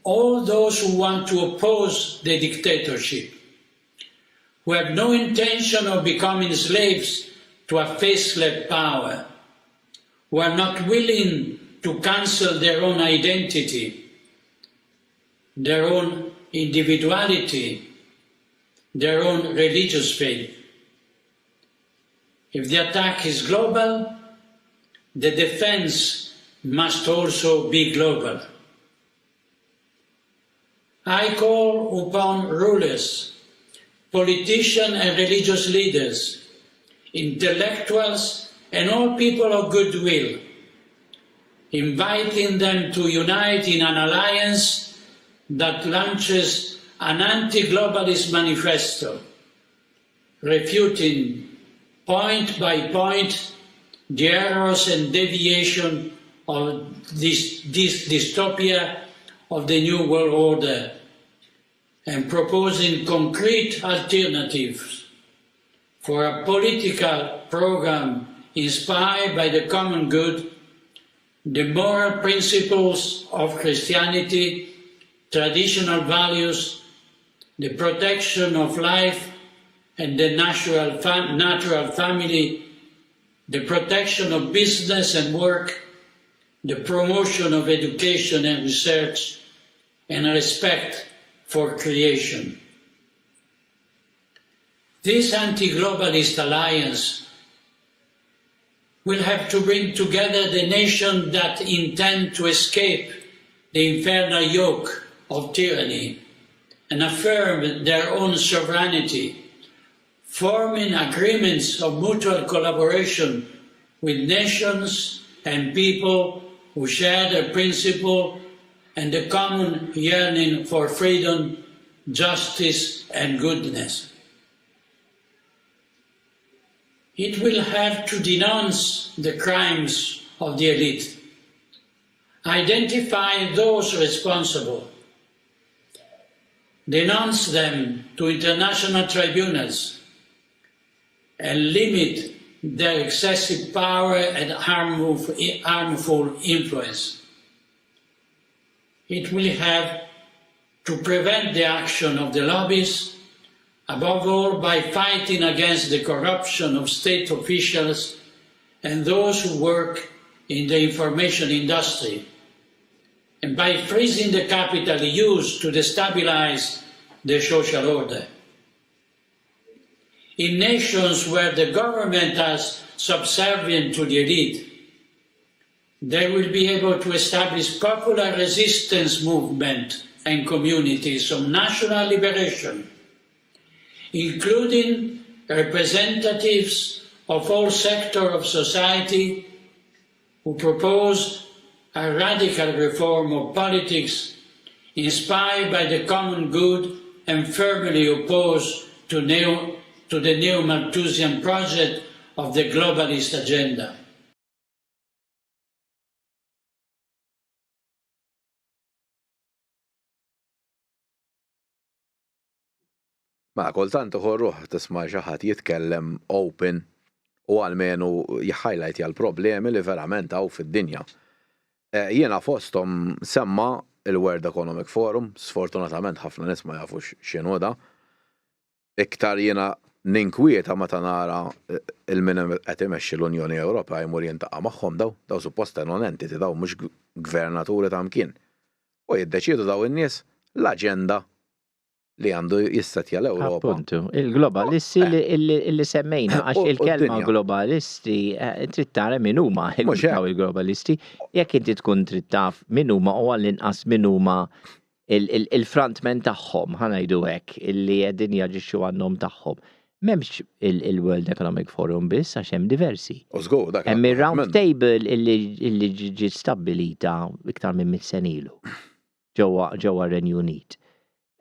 all those who want to oppose the dictatorship, who have no intention of becoming slaves to a faceless power, who are not willing to cancel their own identity, their own individuality, their own religious faith. If the attack is global, the defense must also be global. I call upon rulers, politicians and religious leaders, intellectuals and all people of goodwill, inviting them to unite in an alliance that launches an anti-globalist manifesto, refuting point by point the errors and deviation of this dystopia of the New World Order and proposing concrete alternatives for a political program inspired by the common good the moral principles of Christianity, traditional values, the protection of life and the natural, fam natural family, the protection of business and work, the promotion of education and research, and respect for creation. This anti-globalist alliance will have to bring together the nation that intend to escape the infernal yoke of tyranny and affirm their own sovereignty, forming agreements of mutual collaboration with nations and people who share the principle and the common yearning for freedom, justice, and goodness. It will have to denounce the crimes of the elite, identify those responsible, denounce them to international tribunals, and limit their excessive power and harmful, harmful influence. It will have to prevent the action of the lobbies, above all by fighting against the corruption of state officials and those who work in the information industry, and by freezing the capital used to destabilize the social order. In nations where the government is subservient to the elite, they will be able to establish popular resistance movement and communities of national liberation, including representatives of all sectors of society who propose a radical reform of politics inspired by the common good and firmly opposed to, neo, to the neo-Malthusian project of the globalist agenda. Mela kultant tieħu r-ruħ tisma' xi ħadd jitkellem open u almenu jħajlajtja l-problemi li verament hawn fid-dinja. Eh, jiena fosthom semma il-World Economic Forum, sfortunatament ħafna nies ma jafux x'inhu da. Iktar jiena ninkwieta meta nara il-min qed imexxi l-Unjoni Ewropea jmur jintaqa' magħhom daw, daw suppost non-entity daw mhux gvernaturi ta' mkien. U jiddeċiedu daw in-nies l-aġenda li għandu jissettja l-Ewropa. Appuntu, il-globalisti li semmejna, għax il-kelma globalisti eh, trid tara min huma il-globalisti, jekk inti tkun trid taf min huma u għall-inqas min huma il-frontmen tagħhom, ħa ngħidu hekk, illi qegħdin jaġixxu għan-nom tagħhom. M'hemmx il-World Economic Forum biss għax hemm diversi. U żgur dak. Hemm ir-round table illi ġiet stabbilita iktar minn mit sena ilu ġewwa ġewwa r-Renju Unit.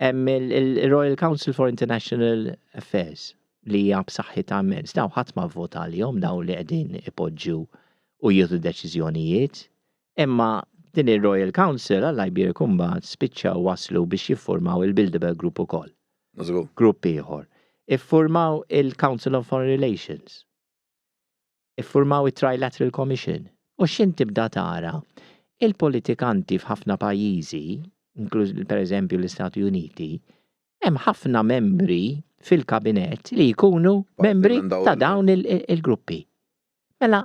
Hemm il-Royal Council for International Affairs li hija b'saħħitha immens. Daw ħadd ma vvota għalihom dawn li qegħdin ipoġġu u jieħdu deċiżjonijiet. Imma din ir-Royal Council, Alla jbierek imbagħad spiċċaw waslu biex jiffurmaw il-Bilderberg Group ukoll. Żgur. Grupp ieħor. Iffurmaw il-Council on Foreign Relations. Iffurmaw it-Trilateral Commission. U x'int tibda tara? Il-politikanti f'ħafna pajjiżi, inkluż pereżempju l-Istati Uniti, hemm ħafna membri fil-kabinett li jkunu membri ta' dawn il-gruppi. Mela,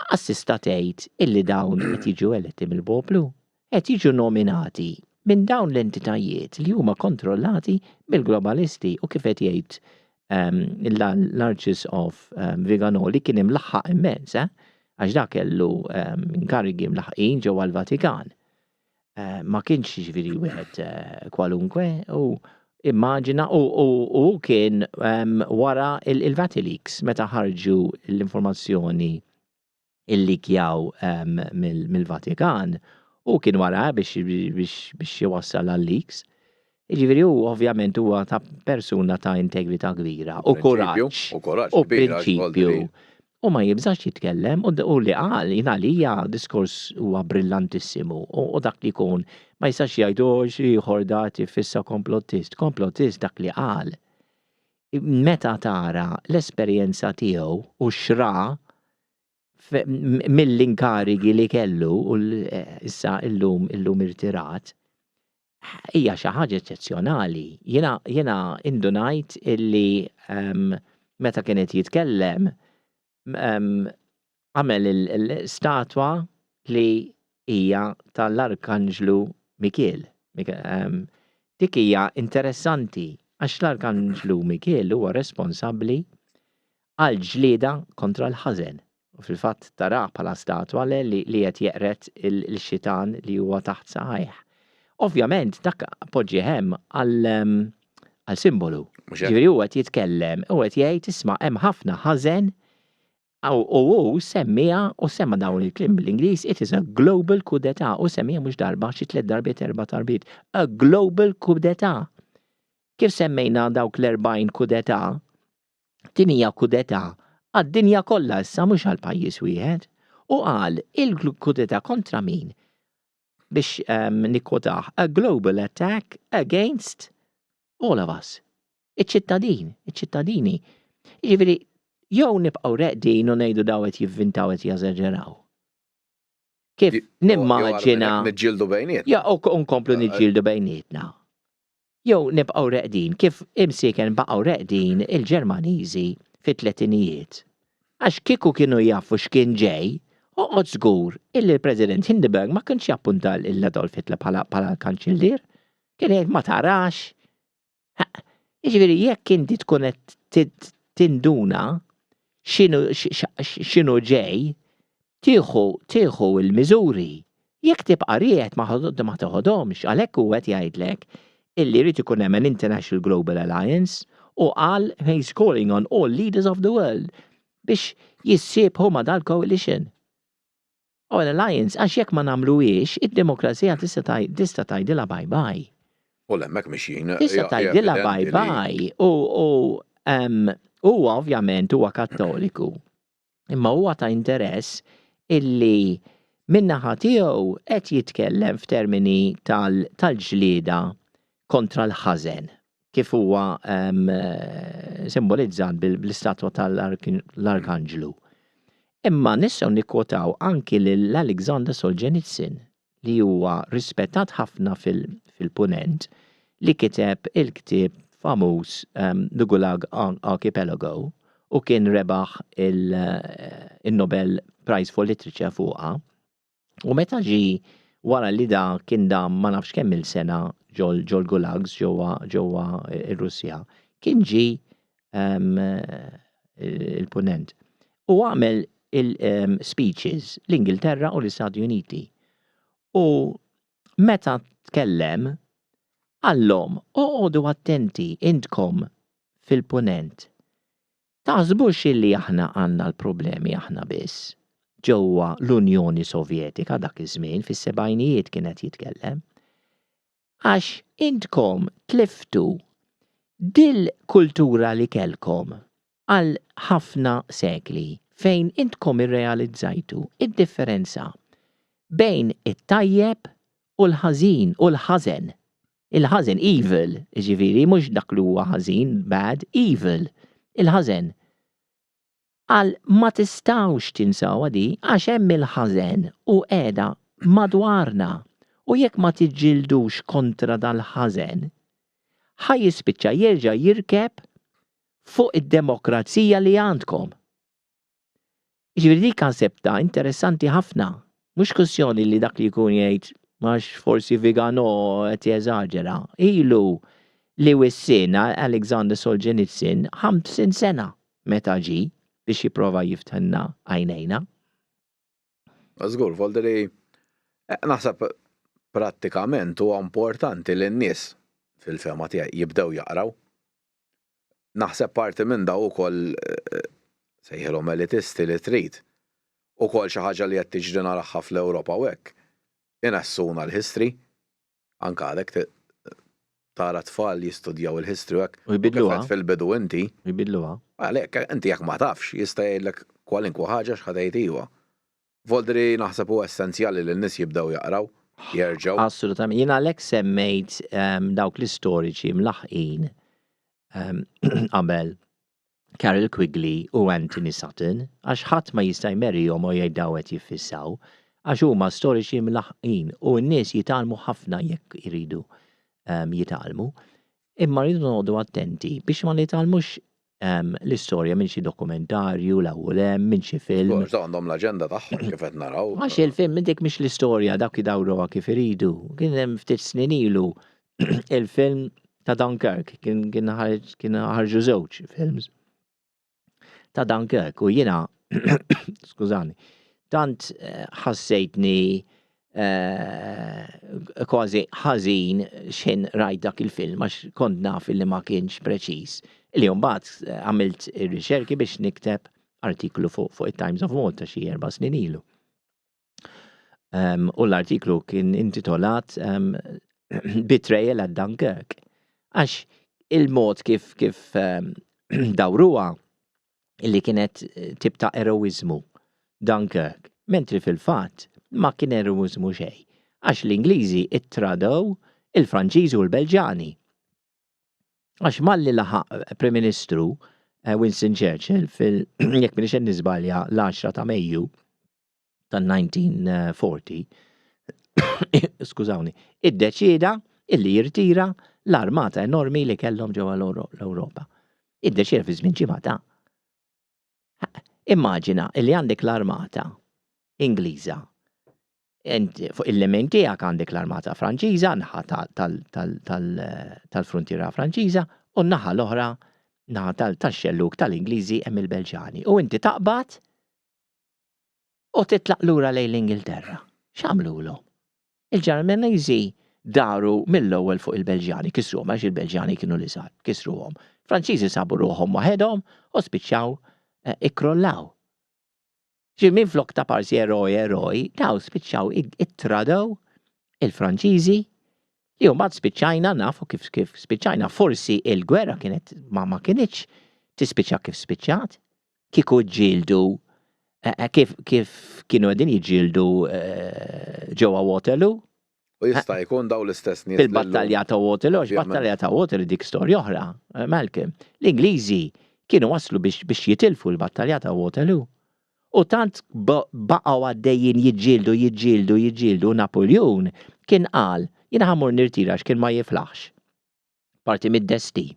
qas tista' tgħid illi dawn qed jiġu eletti mill-poplu. Qed jiġu nominati minn dawn l-entitajiet li huma kontrollati mill-globalisti u kif qed jgħid ehm, l-Arċisqof ehm, Vigano li kien imlaħħaq immens, eh? għax dak kellu ehm, inkarigi mlaħqin ġewwa l-Vatikan. Eh, ma kienx ġifieri wieħed eh, kwalunkwe u immaġina u kien ehm, wara il-Vatileaks meta ħarġu l-informazzjoni illikjaw ehm, mill-Vatikan u kien wara biex biex jwassal għal-leaks. Jiġifieri hu ovvjament huwa ta' persuna ta' integrità kbira u kuraġġ. U kuraġġ. U prinċipju. U ma jibżax jitkellem u li qal jien għalija diskors huwa brillantissimu u dak li jkun ma jistax jgħid oh x'ieħor da qed jiffissa komplottist. Komplottist dak li qal. Meta tara l-esperjenza tiegħu u x'ra. mill-inkarigi li kellu u issa illum illum irtirat, hija xi ħaġa eċċezzjonali. Jiena jiena indunajt illi meta kien qed jitkellem għamel il-statwa li hija tal-Arkanġlu Mikiel. Dik hija interessanti għax l-Arkanġlu Mikiel huwa responsabbli għall-ġlieda kontra l-ħażen. U fil-fatt tarah bħala statwa le li qed jeqred il-xitan li huwa taħt saqajh. Ovvjament dak poġġih hemm għal simbolu. Ġifieri huwa qed jitkellem u qed jgħid isma' hemm ħafna ħażen u hu semmiha u semma dawn il-kliem bl-Ingliż it is a global coup d'etat u semmiha mhux darba xi tliet darbiet erba' darbiet. A global coup d'etat. Kif semmejna dawk l-40 coup d'etat Din hija coup d'etat għad-dinja kollha issa mhux għal pajjiż wieħed. U qal il-coup d'etat kontra min? Biex um, nikkwotah, a global attack against all of us. Iċ-ċittadin, iċ-ċittadini. Jiġifieri jew nibqgħu reqdin u ngħidu daw qed jivvintaw qed jażaġeraw. Kif nimmaġina. Niġġieldu bejnietna. Ja, u nkomplu niġġieldu bejnietna. Jew nibqgħu reqdin kif imsieken baqgħu reqdin il-Ġermaniżi fit-tletinijiet. Għax kieku kienu jafu x'kien ġej, oqgħod żgur illi l-President Hindenburg ma kienx jappunta lil Adolf Hitler bħala bħala l-Kanċillier. Kien jgħid ma tarax. Jiġifieri jekk inti tkun qed tinduna x'inhu ġej, tieħu tieħu l-miżuri. Jekk tibqa' rieqed ma ma toħodhomx, għalhekk hu qed jgħidlek illi jrid ikun hemm an international global alliance u qal he's calling on all leaders of the world biex jissiebħu ma' dal-coalition. U an alliance għax jekk ma nagħmluhiex id-demokrazija tista' tista' tgħidilha bye bye. U l-hemmhekk mixjin. Tista' tgħidilha bye bye u huwa ovvjament huwa Kattoliku. Imma huwa ta' interess illi min-naħa tiegħu qed jitkellem f'termini tal-ġlieda kontra l-ħażen kif huwa simbolizzat bl-istatwa tal-Arkanġlu. Imma nistgħu nikkwotaw anki lil Alexander Solzhenitsyn li huwa rispettat ħafna fil-Punent, li kiteb il-ktieb famuż The Gulag Archipelago u kien rebaħ il-Nobel Prize for Literature fuqha. U meta ġie wara li da kien dam ma nafx kemm il-sena ġol-Gulags ġewwa ġewwa r-Russja, kien ġie il-Punent. U għamel il-speeches l-Ingilterra u l-Istati Uniti. U meta tkellem, qallhom oqogħdu attenti intkom fil-Punent. Taħsbux illi aħna għandna l-problemi aħna biss ġewwa l-Unjoni Sovjetika dak iż-żmien fis-sebgħinijiet kien qed jitkellem. Għax intkom tliftu dil-kultura li kellkom għal ħafna sekli fejn intkom irrealizzajtu d-differenza bejn it-tajjeb u l-ħażin u l-ħażen. Il-ħażen, evil, jiġifieri mhux dak li huwa ħażin, bad, evil, il-ħażen. Qal ma tistgħux tinsawha di għax hemm il-ħażen u qiegħda madwarna u jekk ma tiġġieldux kontra dal-ħażen ħa jispiċċa jerġa' jirkeb fuq id-demokrazija li għandkom. Jiġifieri dik ħsibtha interessanti ħafna. Mhux kwistjoni li dak li jkun jgħid għax forsi Vigano qed jeżaġera. Ilu li wissiena Alexander Solzhenitsyn 50 sena meta ġie biex jipprova jiftħilna għajnejna. Żgur, Volderi, eh, naħseb prattikament huwa importanti li n-nies fil-fehma tiegħi jibdew jaqraw. Naħseb parti minn daw ukoll eh, sejħilhom elitisti li trid. Ukoll xi ħaġa li qed tiġri naraha fl-Ewropa u hekk. Inessuna l-history, anke għalhekk tara tfal jistudjaw il-history u hekk. U jbidluha. Fil-bidu inti. U jbidluha. Għalhekk inti jekk ma tafx jista' jgħidlek kwalinkwa ħaġa x'ħa tgħid iva. Voldri naħseb huwa essenzjali li n-nies jibdew jaqraw, jerġgħu. Assolutament. Jien għalhekk semmejt ehm, dawk l-istoriċi mlaħqin ehm, qabel. Carol Quigley u Anthony Sutton għax ħadd ma jista' jmerihom u jgħid dawn qed jiffissaw għax huma storiċi mlaħħqin u n-nies jitgħallmu ħafna jekk iridu ehm, jitgħallmu. Imma rridu noqogħdu attenti biex ma nitgħallmux ehm, l-istorja minn xi dokumentarju l u hemm minn xi film. Għax għandhom l-aġenda tagħhom kif qed naraw. Għax il-film dik mhix l-istorja dak idawruha kif iridu. Kien hemm ftit snin ilu il-film ta' Dunkirk, kien ħarġu żewġ films ta' Dunkirk u jiena, skużani, tant eh, ħassejtni eh, kważi ħażin x'ħin rajt dak il-film għax kont naf li ma kienx preċiż. Li mbagħad eh, għamilt ir-riċerki biex nikteb artiklu fuq it-Times of Malta xi erba' snin ilu. Um, u l-artiklu kien intitolat um, Betrayal at Dunkirk. Għax il-mod kif kif um, dawruha illi kienet eh, tip ta' eroizmu Dunkirk, mentri fil-fatt ma kien eroizmu xejn. Għax l-Ingliżi ittradew il-Franċiżi u l-Belġani. Għax malli laħaq Prim Ministru eh, Winston Churchill fil jekk minix qed niżbalja l-10 ta' Mejju tan-1940, skużawni, iddeċieda illi jirtira l-armata enormi li kellhom ġewwa l-Ewropa. Iddeċieda fi żmien ġimgħa ta' Immaġina illi għandek l-armata Ingliża fuq il-lemin tiegħek għandek l-armata Franċiża, naħa tal-frontiera Franċiża, u n-naħa l-oħra naħa tax-xellug tal-Ingliżi hemm il-Belġani. U inti taqbad u titlaq lura lejn l-Ingilterra. X'għamlulhom? Il-Ġermaniżi daru mill-ewwel fuq il-Belġjani, kisruhom għax il-Belġjani kienu l-iżgħar, kisruhom. Franċiżi sabu ruħhom waħedhom u spiċċaw eh, ikkrollaw. Ġi minflok ta' parsi eroj eroj, daw spiċċaw ittradew il-Franċiżi li mbagħad spiċċajna nafu kif kif spiċċajna. Forsi il-gwerra kienet ma ma kinitx tispiċċa kif spiċċat, kieku ġġieldu eh, eh, kif kif kienu qegħdin jiġġieldu eh, ġewwa Waterloo. U jista' jkun daw l-istess nies. Fil-battalja ta' Waterloo, battalja ta' Waterloo dik storja oħra, eh, Malcolm. L-Ingliżi kienu waslu biex, biex jitilfu l-battalja ta' Waterloo. U tant baqgħu għaddejjin jiġġieldu, jiġġieldu, jiġġieldu, Napoleon kien qal, jiena ħa mmur nirtira għax kien ma jiflaħx. Parti mid-destin.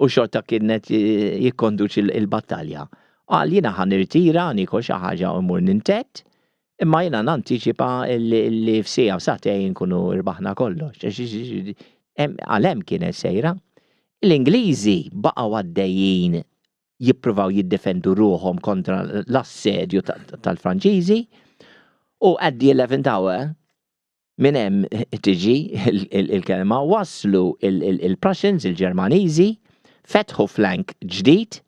U xorta kienet jikkonduċi l-battalja. Qal jiena ħa nirtira, niekol xi ħaġa u mmur nintett, imma jiena nantiċipa li f'siegħa u sagħtejn nkunu rbaħna kollox. Għal hemm kienet sejra. L-Ingliżi baqgħu għaddejjin jippruvaw jiddefendu ruħhom kontra l-assedju tal-Franċiżi u at the 11th hour Minn hemm tiġi il-kelma, waslu il-Prussians, il-Ġermaniżi, fetħu flank ġdid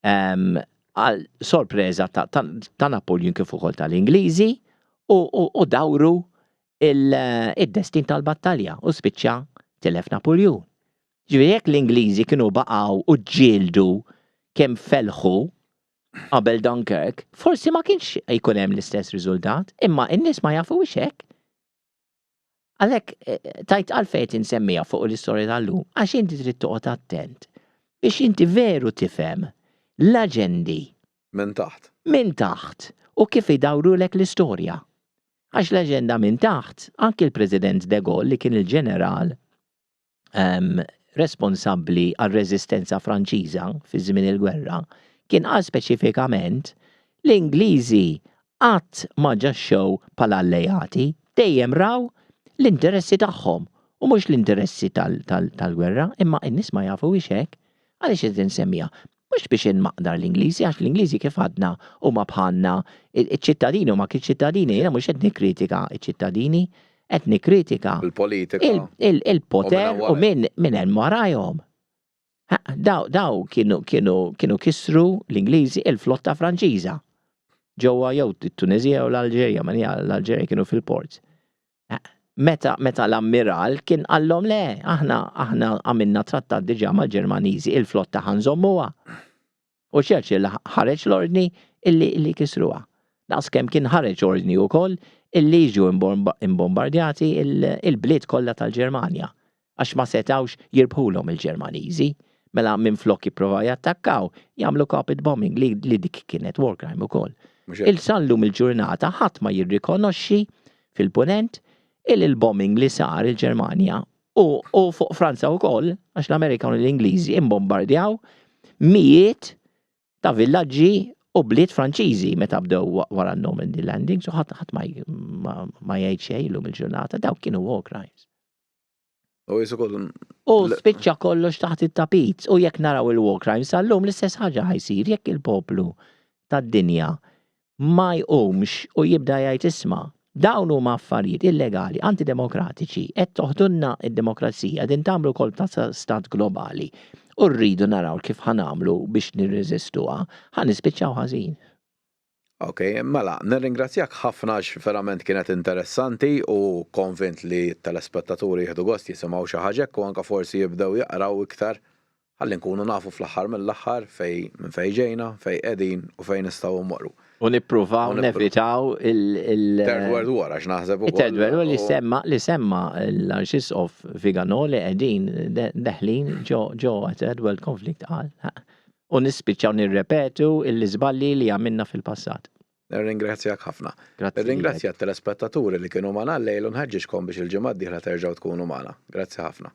ehm, għal sorpresa ta' Napoleon kif ukoll tal-Ingliżi u dawru id-destin tal-battalja u spiċċa tilef Napoleon. Ġifieri jekk l-Ingliżi kienu baqgħu u ġġieldu kemm felħu qabel Dunkirk, forsi ma kienx jkun hemm l-istess riżultat, imma n-nies ma jafuhiex hekk. Għalhekk eh, tajt għalfejn qed insemmija fuq l-istorja tal-lum, għax inti trid toqgħod attent biex inti veru tifhem l-aġendi Minn taħt. Minn taħt u kif idawrulek l-istorja. Għax l-aġenda minn taħt, anki l-President De Gaulle li kien il-ġeneral um, responsabbli għar-reżistenza Franċiża fi żmien il-gwerra, kien qal speċifikament l-Ingliżi qatt ma ġaxxew bħala alleati, dejjem raw l-interessi tagħhom u mhux l-interessi tal-gwerra, imma n-nies ma jafuhiex hekk. Għaliex qed insemmiha? Mhux biex inmaqdar l-Ingliżi, għax l-Ingliżi kif għadna huma bħalna, iċ-ċittadini huma kif ċittadini, jiena mhux qed nikkritika ċ-ċittadini, qed nikkritika il-politika, il-poter u min min hemm warajhom. Daw daw kienu kienu kienu kisru l-Ingliżi il-flotta Franċiża ġewwa jew it-Tuneżija jew l-Alġerija, ma l-Alġerija kienu fil-port. Meta meta l-ammiral kien qallhom le, aħna aħna għamilna trattat diġà mal-Ġermaniżi, il-flotta ħa nżommuha. U Churchill ħareġ l-ordni illi illi kisruha. Daqs kemm kien ħareġ ordni wkoll illi jiġu imbombardjati il-bliet kollha tal-Ġermanja għax ma setgħux jirbħulhom il-Ġermaniżi. Mela minflok jipprovaw jattakkaw, jagħmlu carpet bombing li, li dik kienet war crime ukoll. Il-sallum il-ġurnata ħadd ma jirrikonoxxi fil-punent il-bombing li sar il-Ġermanja u, u fuq Franza wkoll, għax l-Amerika u l-Ingliżi imbombardjaw mijiet ta' villaġġi u bliet Franċiżi meta bdew wara n-Normandy Landing, so ħadd ħadd ma jgħid xejn illum il-ġurnata, dawk kienu war crimes. U jisu kollu. U spiċċa kollox taħt it-tapit. U jekk naraw il-war crimes sal-lum l-istess ħaġa ħajsir jekk il-poplu tad-dinja ma jqumx u jibda jgħid isma' dawn huma affarijiet illegali, antidemokratiċi, qed toħdulna d-demokrazija, qegħdin tagħmlu kolp ta' stat globali u rridu naraw kif ħa nagħmlu biex nirreżistuha, ħa nispiċċaw ħażin. Ok, mela, nirringrazzjak ħafna għax verament kienet interessanti u konvint li t-telespettaturi jieħdu gost jisimgħu xi ħaġa hekk u anke forsi jibdew jaqraw iktar ħalli nkunu nafu fl-aħħar mill-aħħar fejn minn fejn ġejna, fejn qegħdin u fejn nistgħu mmorru. U nippruvaw nevitaw il- Third World War għax naħseb ukoll. Third World War li semma li semma l-Arċisqof Vigano li qegħdin deħlin ġo ġo Third World Conflict qal. U nispiċċaw nirrepetu l-iżbalji li għamilna fil-passat. Nirringrazzjak ħafna. Grazzi. Nirringrazzja t-telespettaturi li kienu magħna llejl u nħeġġiġkom biex il-ġimgħa d-dieħla terġgħu tkunu magħna. Grazzi ħafna.